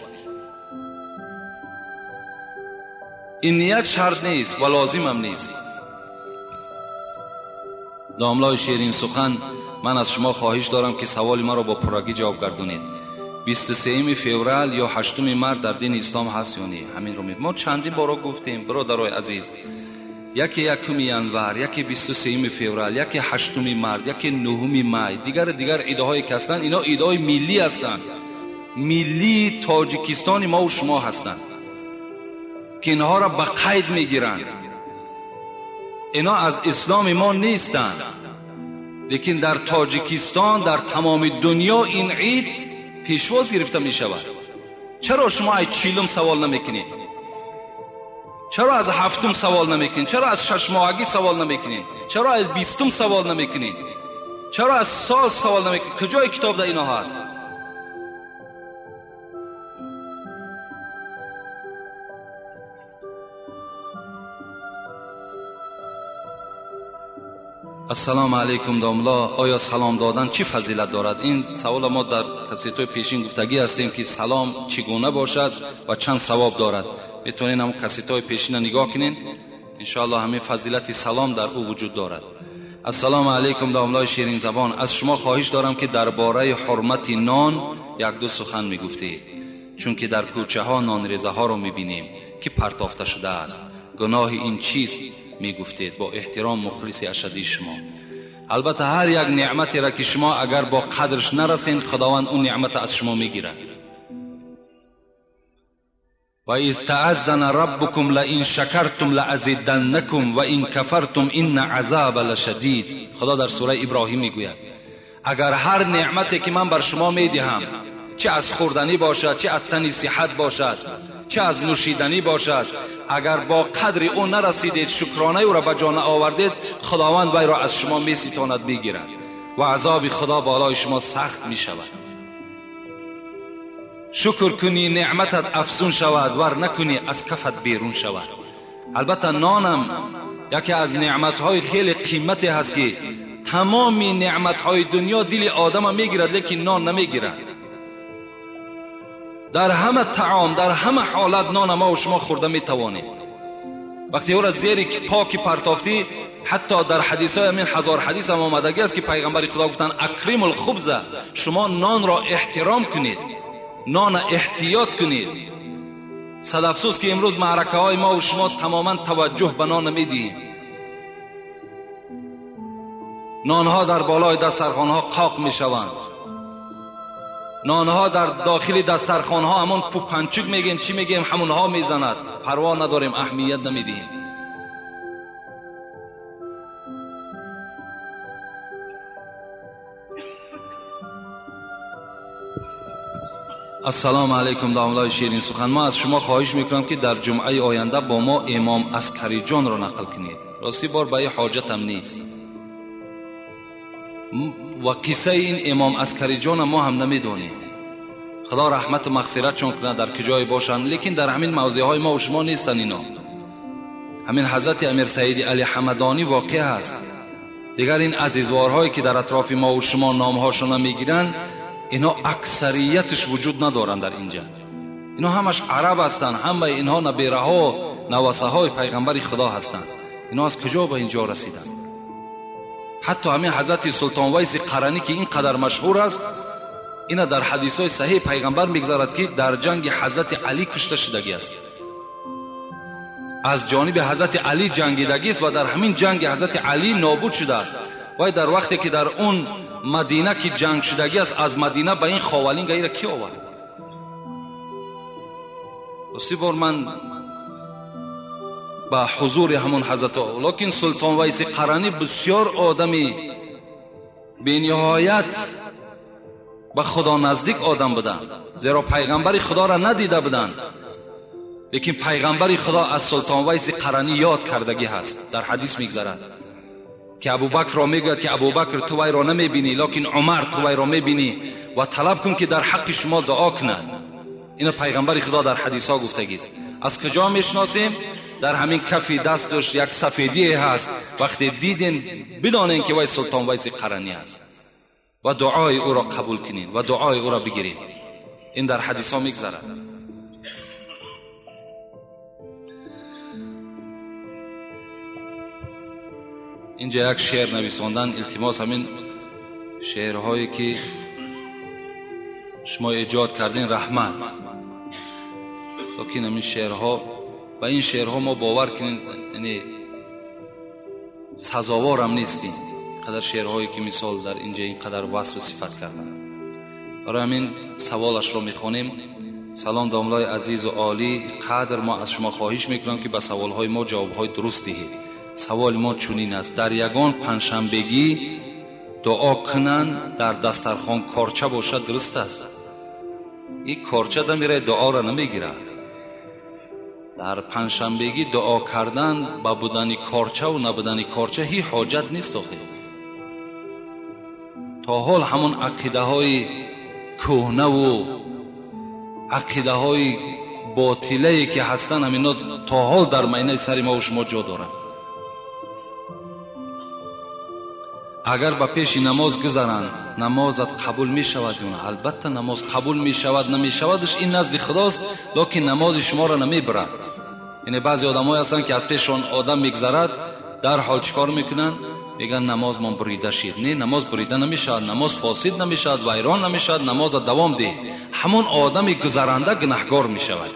Ин ният шарт нест ва лозимам нест. Домлои ширин сухан, ман аз шумо хоҳиш дорам ки саволи маро бо пуррагӣ ҷавоб гардонед. 23 феврал ё 8 март дар дини ислом ҳаст ё не? Ҳаминро мо чандин боро гуфтем, бародарои азиз. Яке 1 январ, яке 23 феврал, яке 8 март, яке 9 май, дигар идҳое ки ҳастанд, ино идҳои миллӣ ҳастанд, миллии тоҷикистони мо ва шумо ҳастанд ки инҳоро ба қайд мегиранд. Ино аз исломи мо нестанд, лекин дар тоҷикистон, дар тамоми дунё ин ид пешвоз гирифта мешавад. Чаро шумо аз 40 савол намекунед? Чаро аз 7 савол намекунед? Чаро аз 6 моҳагӣ савол намекунед? Чаро аз 20 савол намекунед? Чаро аз сол савол намекунед? Куҷои китоб дар ино ҳаст? Ассалому алайкум домла, оё салом додан чӣ фазилат дорад? Ин савол мо дар кассетҳои пешин гуфтагӣ ҳастем ки салом чӣ гуна бошад ва чанд савоб дорад. Метавонед ҳам кассетҳои пешина нигоҳ кунед, иншоаллоҳ ҳамин фазилати салом дар ӯ вуҷуд дорад. Ассалому алайкум домлаи ширинзабон, аз шумо хоҳиш дорам ки дар бораи ҳурмати нон як-ду сухан мегуфтед, чунки дар кӯчаҳо нонрезаҳоро мебинем ки партофта шудааст. Гуноҳи ин чист мегуфтед? Бо эҳтиром, мухлиси ашадии шумо. Албатта ҳар як неъматеро ки шумо агар бо қадрш нарасед, худованд он неъматро аз шумо мегирад. Ва из тааззана раббукум лаин шакартум лаазиданнакум ва ин кафартум инна азаба лашадид. Худо дар сураи Иброҳим мегӯяд агар ҳар неъмате ки ман бар шумо медиҳам, чӣ аз хӯрданӣ бошад, чӣ аз тани сиҳат бошад, чӣ аз нӯшиданӣ бошад, агар бо қадри ӯ нарасидед, шукронаи ӯро ба ҷо наовардед, худованд вайро аз шумо меситонад, мегирад ва азоби худо болои шумо сахт мешавад. Шукр кунӣ неъматат афзун шавад, вар накунӣ аз кафат берун шавад. Албатта нонам яке аз неъматҳои хеле қимате ҳаст ки тамоми неъматҳои дунё дили одама мегирад, лекин нон намегирад. Дар ҳама таом, дар ҳама ҳолат нон мо ва шумо хӯрда метавонем. Вақте ӯро зери поки партофтӣ, ҳатто дар ҳадисҳои ҳамин 1000 ҳадис ҳам омадагӣ аст ки пайғамбари худо гуфтанд акримул хубза, шумо нонро эҳтиром кунед, нонро эҳтиёт кунед. Сад афсӯс ки имрӯз маъракаҳои мо ва шумо тамоман таваҷҷӯҳ ба нон намедиҳем. Нонҳо дар болои дастархонҳо қоқ мешаванд, нонҳо дар дохили дастархонҳо ҳамон пупанчук мегем, чӣ мегем, ҳамонҳо мезанад. Парво надорем, аҳамият намедиҳем. Ассалому алайкум домлаи ширин сухан, ман аз шумо хоҳиш мекунам ки дар ҷумъаи оянда бо мо имом Аскариҷонро нақл кунед. Рости бор ба ин ҳоҷатам нест ва қиссаи ин имом Аскариҷонро мо ҳам намедонем. Худо раҳмату мағфиратшон кунад, дар куҷое бошанд, лекин дар ҳамин мавзеъҳои мо ва шумо нестанд ино. Ҳамин ҳазрати Амир Саиди Али Ҳамадонӣ воқеъ аст. Дигар ин азизворҳое ки дар атрофи мо ва шумо номҳошонро мегиранд, инҳо аксариятш вуҷуд надоранд дар инҷа. Инҳо ҳамаш араб ҳастанд, ҳамаи инҳо набераҳо, навасаҳои пайғамбари Худо ҳастанд. Инҳо аз куҷо ба инҷо расиданд? Ҳатто ҳамин ҳазрати Султон Вайси Қаранӣ ки ин қадар машҳур аст, ина дар ҳадисҳои саҳеҳи пайғамбар мегузарад ки дар ҷанги ҳазрати Алӣ кушта шудагӣ аст. Аз ҷониби ҳазрати Алӣ ҷангидагист ва дар ҳамин ҷанги ҳазрати Алӣ нобуд шудааст. Вай дар вақте ки дар он мадина ки ҷанг шудагӣ аст, аз мадина ба ин ховалинга ира ки овард? Рости бор ман ба ҳузури ҳамон ҳазрат. Лекин Султон Вайси Қаранӣ бисёр одами бениҳоят ба Худо наздик одам буданд, зеро пайғамбари Худоро надида буданд. Лекин пайғамбари Худо аз Султон Вайси Қаранӣ ёд кардагӣ ҳаст. Дар ҳадис мегзарад ки Абубакрро мегӯяд ки Абубакр, ту вайро намебинӣ, лекин Умар ту вайро мебинӣ ва талаб кун ки дар ҳаққи шумо дуо кунад. Ино пайғамбари Худо дар ҳадисҳо гуфтагист. Аз куҷо мешиносем? Дар ҳамин кафи дасташ як сафедие ҳаст. Вақте диден бидонен ки вай Султон Вайси Қаранӣ аст ва дуои ӯро қабул кунед ва дуои ӯро бигиред. Ин дар ҳадисҳо мегзарад. Инҷа як шеър нависондан, илтимос, ҳамин шеърҳое ки шумо эҷод кардин, раҳмат. Лекин ҳамин шеърҳо, ба ин шеърҳо мо бовар кунем, яъне сазоворам нестем. Қадар шеърҳое ки мисол дар инҷа ин қадар васфу сифат карданд. Барои ҳамин саволашро мехонем. Салом домлаи азизу олӣ қадр, мо аз шумо хоҳиш мекунам ки ба саволҳои мо ҷавобҳои дуруст диҳед. Саволи мо чунин аст: дар ягон панҷшанбегӣ дуо кунанд, дар дастархон корча бошад, дуруст аст? Ин корча дамирад, дуоро намегирад. Дар панҷшанбегӣ дуо кардан ба будани корчаву набудани корча ҳеҷ ҳоҷат нест. Охир то ҳол ҳамон ақидаҳои кӯҳнаву ақидаҳои ботилае ки ҳастанд, ҳамино то ҳол дар майнаи сари мо шумо ҷо доранд. Агар ба пеши намоз гузаранд, намозат қабул мешавад ё на? Албатта намоз қабул мешавад, намешавадш ин назди Худост, лекин намози шуморо намебарад. Яъне баъзе одамҳое ҳастанд ки аз пешшон одам мегзарад, дарҳол чӣ кор мекунанд? Мегӯянд намозмон бурида шид. Не, намоз бурида намешавад, намоз фосид намешавад, вайрон намешавад, намоза давом деҳ. Ҳамон одами гузаранда гунаҳгор мешавад.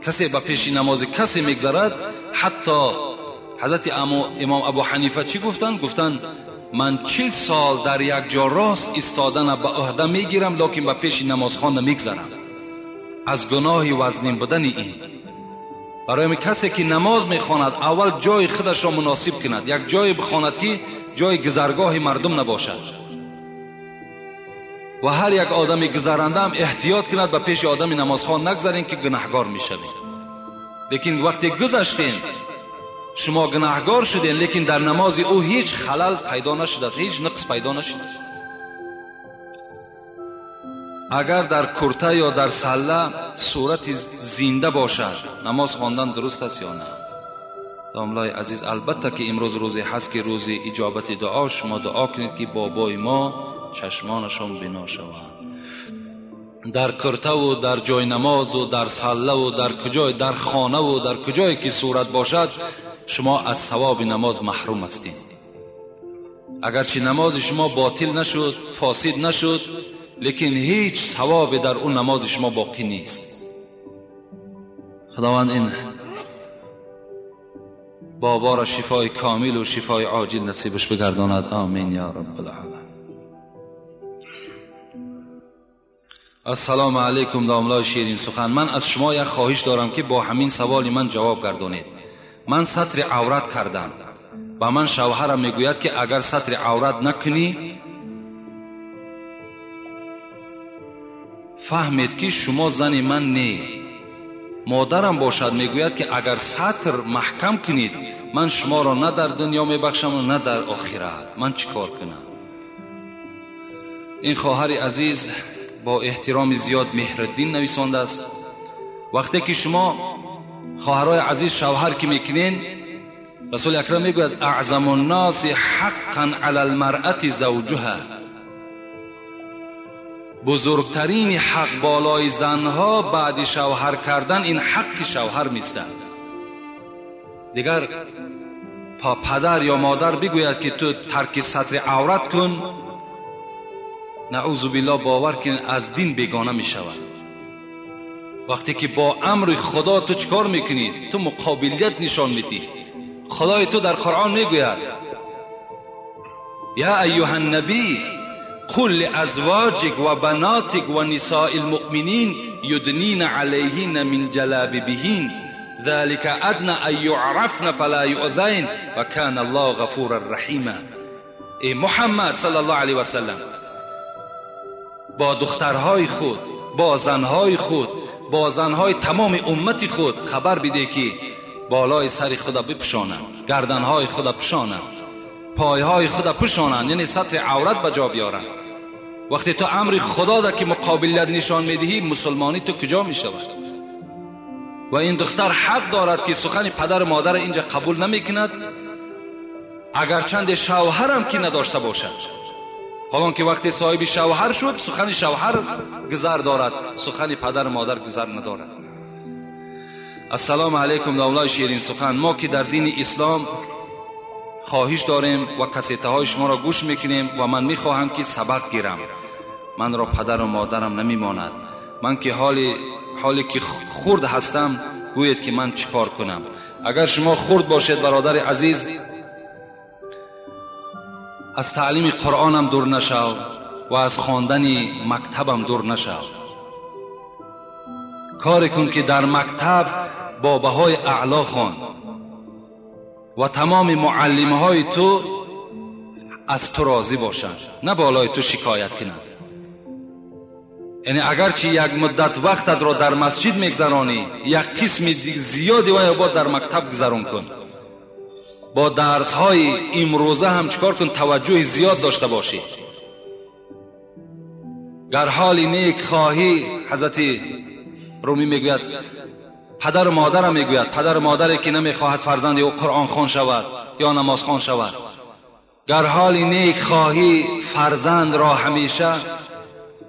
Касе ба пеши намози касе мегзарад, ҳатто ҳазрати имом Абу Ҳанифа чӣ гуфтанд? Гуфтанд ман 40 сол дар як ҷо рост истодана ба ӯҳда мегирам, лекин ба пеши намозхон намегзарам аз гуноҳи вазнин будани ин. Барои касе ки намоз мехонад, аввал ҷои худашро муносиб кунад, як ҷое бихонад ки ҷои гузаргоҳи мардум набошад ва ҳар як одами гузаранда ҳам эҳтиёт кунад, ба пеши одами намозхон нагзарем ки гунаҳгор мешавем. Лекин вақте гузаштем, шумо гунаҳгор шудем, лекин дар намози ӯ ҳеҷ халал пайдо нашудааст, ҳеҷ нуқс пайдо нашудааст. Агар дар курта ё дар салла сурати зинда бошад, намоз хондан дуруст аст ё на? Домлаи азиз, албатта ки имрӯз рӯзе ҳаст ки рӯзи иҷобати дуо. Шумо дуо кунед ки бобои мо чашмонашон бино шаванд. Дар куртаву дар ҷои намозу дар саллаву дар куҷой, дар хонаву дар куҷое ки сурат бошад, шумо аз савоби намоз маҳрум ҳастед. Агарчи намози шумо ботил нашуд, фосид нашуд, лекин ҳеҷ савобе дар он намози шумо боқӣ нест. Худованд ин боборо шифои комилу шифои оҷил насибаш бигардонад. Амин ё раббал оламин. Ассалому алайкум домлаи ширин сухан. Ман аз шумо як хоҳиш дорам ки бо ҳамин саволи ман ҷавоб гардонед. Ман сатри аврат кардам. Ба ман шавҳарам мегӯяд ки агар сатри аврат накунӣ, фаҳмед ки шумо зани ман не. Модарам бошад мегӯяд ки агар сатр маҳкам кунед, ман шуморо на дар дунё мебахшам на дар охират. Ман чӣ кор кунам? Ин хоҳари азиз бо эҳтироми зиёд Меҳриддин нависондааст. Вақте ки шумо хоҳарои азиз шавҳар ки мекунен, Расули Акрам мегӯяд аъзаму нноси ҳаққан ала лмаръати завҷуҳа. Бузургтарини ҳақ болои занҳо баъди шавҳар кардан ин ҳаққи шавҳар мистад. Дигар падар ё модар бигӯяд ки ту тарки сатри аврат кун, наъузу биллоҳ, бовар кун аз дин бегона мешавад. Вақте ки бо амри Худо ту чӣ кор мекунӣ? Ту муқобилият нишон медиҳӣ. Худои ту дар Қуръон мегӯяд я айюҳа ннабӣ қул лиазвоҷик ва банотик ва нисои лмуъминин юднина алайҳинна мин ҷалабибиҳин. ذلك أدنى أن يعرفن فلا يؤذين وكان الله غفورا رحیما. ای محمد صلی الله علیه و سلم، با دخترهای خود، با زنهای خود، با زنهای تمام امت خود خبر بده که بالای سر خود بپوشانند، گردنهای خود پوشانند، پایهای خود پوشانند، یعنی سطر عورت به جا بیارند. وقتی تو امر خدا ده که مقابلیت نشان میدهی، مسلمانی تو کجا میشود؟ و این دختر حق دارد که سخن پدر و مادر اینجا قبول نمیکند، اگرچند شوهرم که نداشته باشد. حالان که وقتی صاحب شوهر شد، سخن شوهر گذر دارد، سخن پدر و مادر گذر ندارد. السلام علیکم دولای شیرین سخن. ما که در دین اسلام خواهش داریم و کسیته های شما را گوش میکنیم و من میخواهم که سبق گیرم، من را پدر و مادرم نمیماند، من که حالی که خرد هستم، گویید که من چیکار کنم؟ اگر شما خرد باشید برادر عزیز، از تعلیم قرآنم دور نشو و از خواندن مکتبم دور نشو. کار کن که در مکتب با بهای اعلا خوان و تمام معلمهای تو از تو راضی باشند، نه بالای تو شکایت کنند. یعنی اگرچه یک مدت وقتت را در مسجد میگذرانی، یک قسم زیادی و باید در مکتب گذران کن. با درس های امروزه هم چکار کن؟ توجه زیاد داشته باشی. گر حال نیک خواهی، حضرت رومی میگوید، پدر و مادرم میگوید، پدر و مادری که نمیخواهد فرزند او قرآن خوان شود یا نماز خوان شود، گر حال نیک خواهی فرزند را همیشه،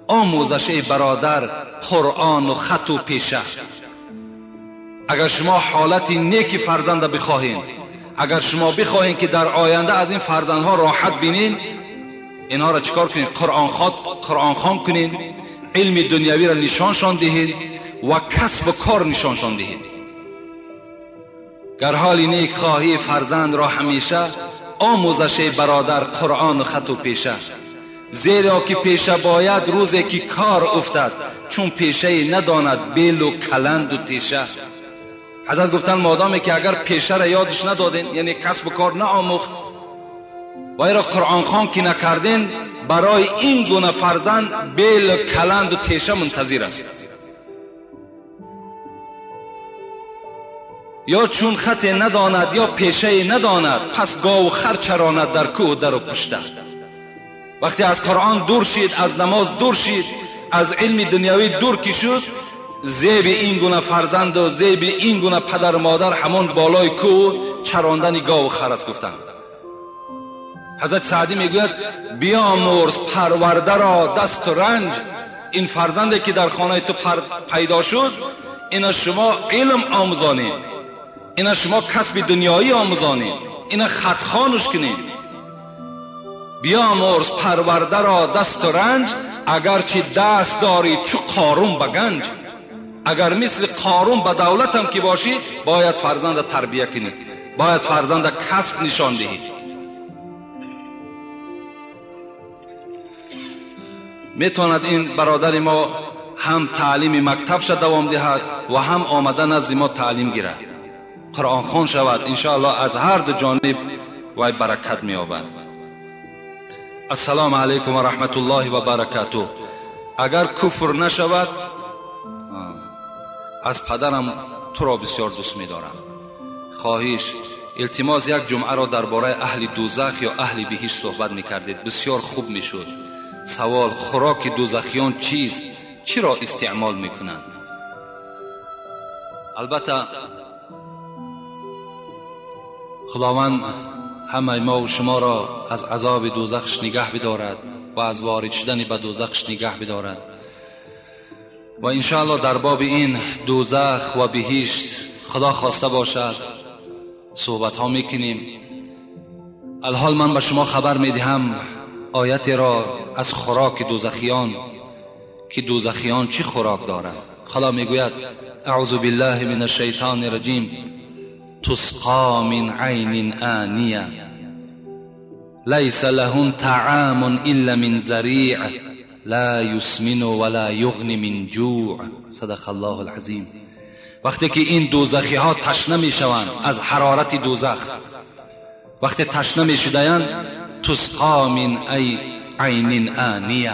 آموزش ای برادر قرآن و خط و پیشه. اگر شما حالت نیک فرزند بخواهین، اگر شما بخواهین که در آینده از این فرزندها راحت بینین، اینها را چیکار کنین؟ قرآن خوان کنین، علم دنیوی را نشانشان دهین و کسب و کار نشانشان دهین. گر حال نیک خواهی فرزند را همیشه، آموزش برادر قرآن و خط و پیشه. زیرا که پیشه باید روزی که کار افتد، چون پیشه نداند بیل و کلند و تیشه. حضرت گفتن مادامی که اگر پیشه را یادش ندادین، یعنی کسب و کار نآموخت و ایرا قرآن خوان که نکردین، برای این گونه فرزند بیل و کلند و تیشه منتظر است. یا چون خط نداند یا پیشه نداند، پس گاو و خر چراند در کوه و در و پشته. وقتی از قرآن دور شید، از نماز دور شید، از علم دنیوی دور که شد، زیب این گونه فرزند و زیب این گونه پدر و مادر همون بالای کوه چراندن گاو و خر است. گفتند حضرت سعدی میگوید بیامرز پرورده را دست و رنج. این فرزندی که در خانه تو پیدا شد، اینا شما علم آموزانید، اینا شما کسب دنیایی آموزانید، اینا خط خوانش کنید. بیامرز پرورده را دست و رنج، اگرچه دست داری چو قارون به گنج. اگر مثل قارون به دولت هم که باشی، باید فرزند تربیه کنی، باید فرزند کسب نشان دهی. میتواند این برادر ما هم تعلیم مکتب شد دوام دهد و هم آمده نزد ما تعلیم گیرد، قرآن خوان شود. انشاءالله از هر دو جانب وی برکت می‌یابد. السلام علیکم و رحمت الله و برکاته. اگر کفر نشود، از پدرم تو را بسیار دوست می‌دارم. خواهش التماس یک جمعه را درباره اهل دوزخ یا اهل بهشت صحبت می‌کردید، بسیار خوب می‌شد. سوال: خوراک دوزخیان چیست؟ چی را استعمال می‌کنند؟ البته خداوند همه ما و شما را از عذاب دوزخش نگه بدارد و از وارد شدن به دوزخش نگه بدارد و انشاءالله در باب این دوزخ و بهشت خدا خواسته باشد صحبت ها میکنیم. الحال من به شما خبر میدهم آیت را از خوراک دوزخیان، که دوزخیان چی خوراک دارند. خدا میگوید اعوذ بالله من الشیطان الرجیم تسقى من عین آنیه لیس لهم طعام الا من ذریع لا یسمن ولا یغنی من جوع. صدق الله العظیم. وقتی که این دوزخی ها تشنه میشوند از حرارت دوزخ، وقتی تشنه میشدند، تسقا من عین آنیه،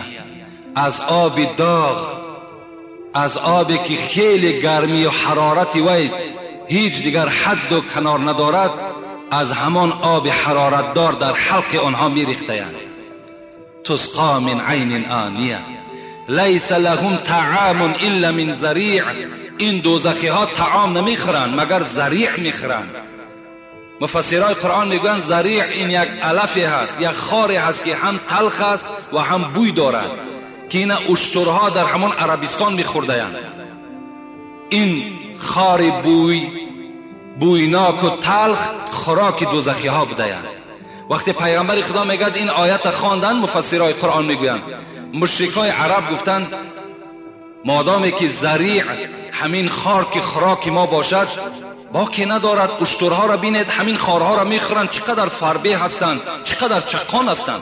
از آب داغ، از آبی که خیلی گرمی و حرارت وی هیچ دیگر حد و کنار ندارد، از همان آب حرارت دار در حلق آنها میریختند. تسقا من عین آنیه لیس لهم طعام الا من ضریع. این دوزخی ها طعام نمیخورند مگر ضریع میخورند. مفسرای قرآن میگویند ضریع این یک علفی هست، یک خاری هست که هم تلخ است و هم بوی دارد، که این اشترها در همان عربستان میخوردند. این خار بویناک و تلخ خوراک دوزخی ها بودند. وقتی پیغمبر خدا میگد این آیت خواندن، مفسرای قرآن میگویند مشرکای عرب گفتند مادامی که ضریع همین خار که خوراک ما باشد باکی ندارد، اشترها را بینید همین خارها را میخورند، چقدر فربه هستند، چقدر چقان هستند.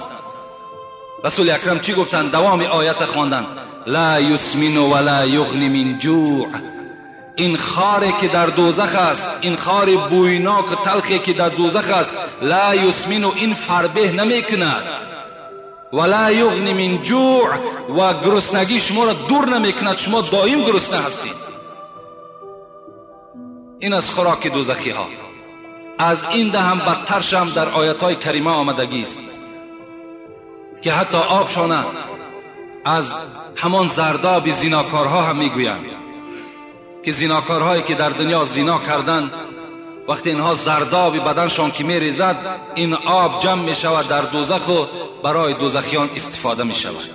رسول اکرم چی گفتند؟ دوام آیت خواندن، لا یسمن ولا یغنی من جوع. این خاری که در دوزخ است، این خار بویناک و تلخی که در دوزخ است، لا یسمن، این فربه نمیکند، ولا یغنی من جوع، و گرسنگی شما را دور نمیکند، شما دائم گرسنه هستید. این از خوراک دوزخی ها. از این ده هم بدترش هم در آیت های کریمه آمدگی است که حتی آبشانه از همان زرداب زیناکارها هم میگویند که زیناکارهایی که در دنیا زینا کردند، وقتی اینها زرداب بدنشان که میریزد، این آب جمع میشود در دوزخ و برای دوزخیان استفاده میشود.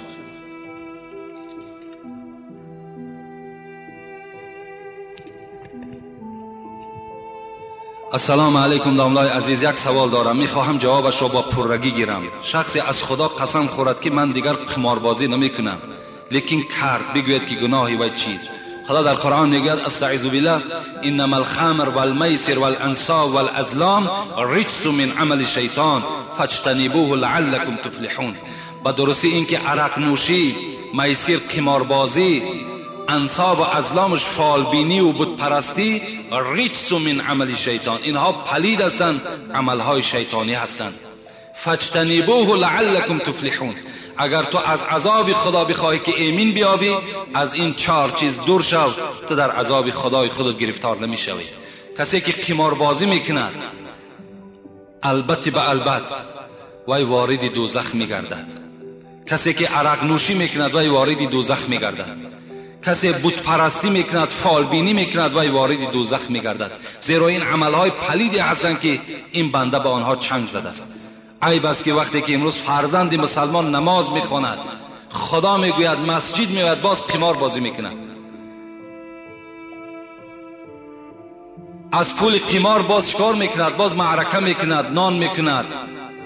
السلام علیکم داملای عزیز، یک سوال دارم، میخواهم جوابش را با پررگی گیرم. شخصی از خدا قسم خورد که من دیگر قماربازی نمیکنم، لیکن کرد، بگوید که گناهی و چیز. خدا در قرآن میگوید استعیذ بالله انما الخمر والمیسر والانصاب والازلام رجس من عمل شیطان فاجتنبوه لعلکم تفلحون. با درستی اینکه عرق نوشی، میسر، قماربازی، انصاب و ازلامش، فالبینی و بت پرستی، رجس من عمل شیطان، اینها پلید هستند، عملهای شیطانی هستند. فاجتنبوه لعلکم تفلحون. اگر تو از عذاب خدا بخواهی که ایمین بیابی، از این چهار چیز دور شو، تو در عذاب خدای خودت گرفتار نمیشوی. کسی که قماربازی میکند، البته به البته وی وارد دوزخ میگردد. کسی که عرق نوشی میکند، وی وارد دوزخ میگردد. کسی بت پرستی میکند، فالبینی میکند، وی وارد دوزخ میگردد. زیرا این عملهای پلیدی هستند که این بنده به آنها چنگ زده است. عیب است که وقتی که امروز فرزند مسلمان نماز میخواند، خدا میگوید مسجد میآید، باز قمار بازی میکند، از پول قمار باز شکار میکند، باز معرکه میکند، نان میکند،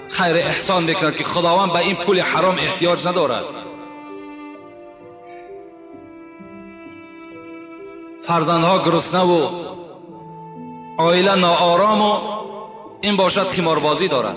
خیر احسان میکند که خداوند به این پول حرام احتیاج ندارد. فرزندها گرسنه و عائله ناآرام و این باشد قماربازی دارد.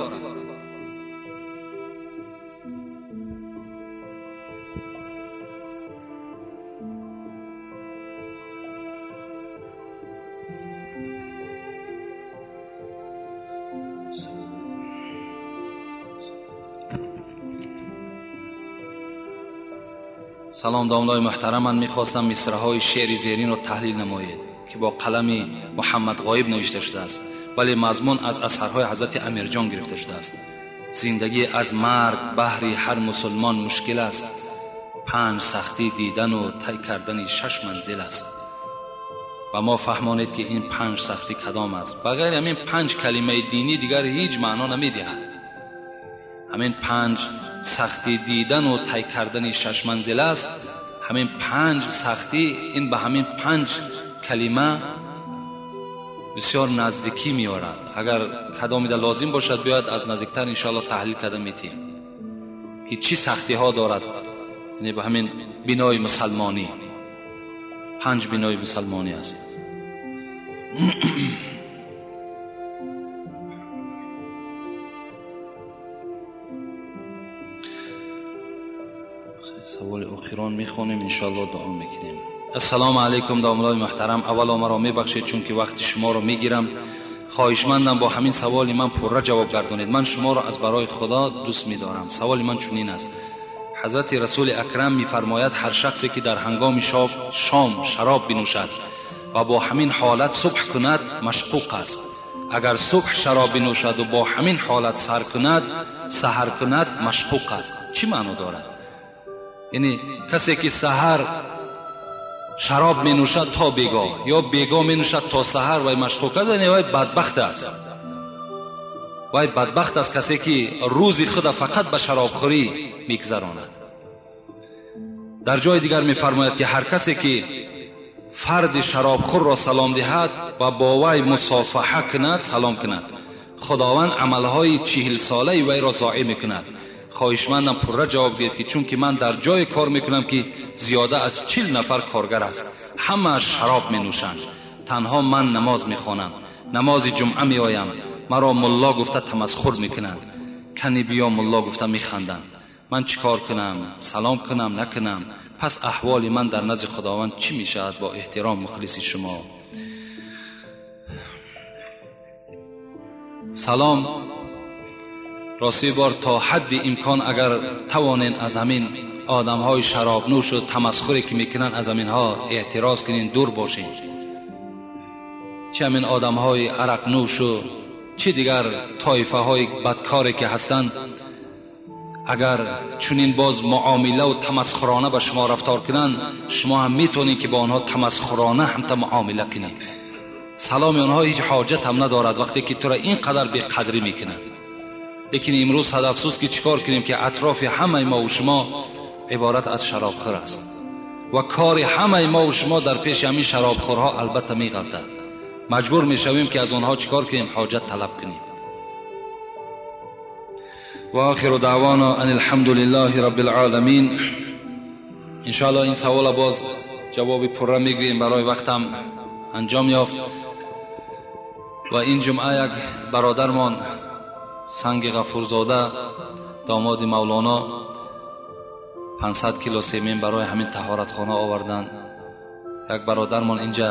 سلام داملای محترم، من میخواستم مصرع‌های شعر زیرین را تحلیل نمایید که با قلم محمد غایب نوشته شده است، ولی مضمون از اثرهای حضرت امیرجان گرفته شده است. زندگی از مرگ بهر هر مسلمان مشکل است، 5 سختی دیدن و طی کردن 6 منزل است. و ما فهمانید که این 5 سختی کدام است. بغیر همین 5 کلمه دینی دیگر هیچ معنا نمیدهد. همین 5 سختی دیدن و طی کردن 6 منزل است. همین 5 سختی، این به همین 5 کلمه بسیار نزدیکی میارد. اگر کدامی در لازم باشد بیاید از نزدیکتر انشاءالله تحلیل کرده میتیم که چی سختی ها دارد. یعنی به همین بنای مسلمانی، 5 بنای مسلمانی است. سوال اخیران میخوانیم انشاءالله، دعا میکنیم. Ассалому алайкум домлаи муҳтарам. Аввало маро мебахшед, чунки вақти шуморо мегирам. Хоҳишмандам бо ҳамин саволи ман пурра ҷавоб гардонед. Ман шуморо аз барои Худо дӯст медорам. Саволи ман чунин аст. Ҳазрати Расули Акрам мефармояд, ҳар шахсе ки дар ҳангоми шом шароб бинӯшад ва бо ҳамин ҳолат субҳ кунад, машқуқ аст. Агар субҳ шароб бинӯшад ва бо ҳамин ҳолат сар кунад, саҳар кунад, машқуқ аст. Чӣ маъно дорад? Яъне касе ки саҳар шароб менӯшад то бегоҳ ё бегоҳ менӯшад то саҳар, вай машқуқ аст, яъне вай бадбахт аст. Вай бадбахт аст касе ки рӯзи худа фақат ба шаробхӯрӣ мегузаронад. Дар ҷои дигар мефармояд ки ҳар касе ки фарди шаробхӯрро салом диҳад ва бо вай мусофаҳа кунад, салом кунад, Худованд амалҳои 40-солаи вайро зоеъ мекунад. Хоҳишмандам пурра ҷавоб диҳед ки чунки ман дар ҷое кор мекунам ки зиёда аз 40 нафар коргар аст, ҳама шароб менӯшанд, танҳо ман намоз мехонам, намози ҷумъа меоям, маро мулло гуфта тамасхур мекунанд, кани биё мулло гуфта механданд. Ман чӣ кор кунам? Салом кунам, накунам? Пас аҳволи ман дар назди Худованд чӣ мешавад? Бо эҳтиром, мухлиси шумо. Салом. Рости бор то ҳадди имкон агар тавонен аз ҳамин одамҳои шаробнӯшу тамасхуре ки мекунанд, аз ҳаминҳо эътироз кунен, дур бошен. Чӣ ҳамин одамҳои арақнӯшу чӣ дигар тоифаҳои бадкоре ки ҳастанд, агар чунин боз муомилаву тамасхурона ба шумо рафтор кунанд, шумо ҳам метавонед ки бо онҳо тамасхурона ҳамта муомила кунед. Саломи онҳо ҳеҷ ҳоҷат ҳам надорад вақте ки тура ин қадар беқадрӣ мекунанд. Лекин имрӯз сад афсӯс ки чӣ кор кунем ки атрофи ҳамаи мо ва шумо иборат аз шаробхӯр аст ва кори ҳамаи мо ва шумо дар пеши ҳамин шаробхӯрҳо албатта меғалтад. Маҷбур мешавем ки аз онҳо чӣ кор кунем? Ҳоҷат талаб кунем. Ва охиру даъвона ан алҳамдулиллаҳи раббил оламин. Иншоаллоҳ ин савола боз ҷавоби пурра мегӯем, барои вақтам анҷом ёфт. Ва ин ҷумъа як бародармон Санги Ғафурзода, домоди Мавлоно, 500 кило семен барои ҳамин таҳоратхона оварданд. Як бародармон инҷа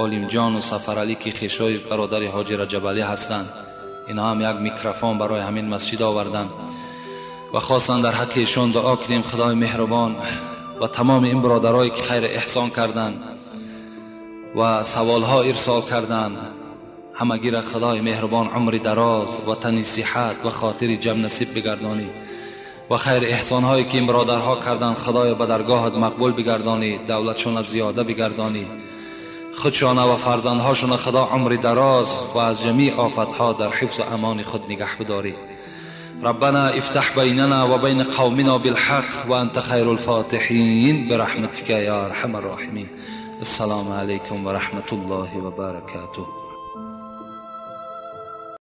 Олимҷону Сафаралӣ ки хешои бародари Ҳоҷи Раҷабалӣ ҳастанд, инҳо ҳам як микрофон барои ҳамин масҷид оварданд ва хостанд дар ҳаққи эшон дуо кунем. Худои меҳрубон ва тамоми ин бародарое ки хайр эҳсон карданд ва саволҳо ирсол карданд, ҳамагира Худои меҳрубон умри дароз ва тани сиҳат ва хотири ҷамъ насиб бигардонӣ ва хайр эҳсонҳое ки ин бародарҳо карданд, Худоё ба даргоҳат мақбул бигардонӣ, давлатшона зиёда бигардонӣ, худшона ва фарзандҳошона Худо умри дароз ва аз ҷамеъ офатҳо дар ҳифзу амони худ нигаҳ бидорӣ. ربنا افتح بيننا وبين قومنا بالحق وأنت خير الفاتحين برحمتك يا أرحم الراحمين. السلام عليكم ورحمة الله وبركاته.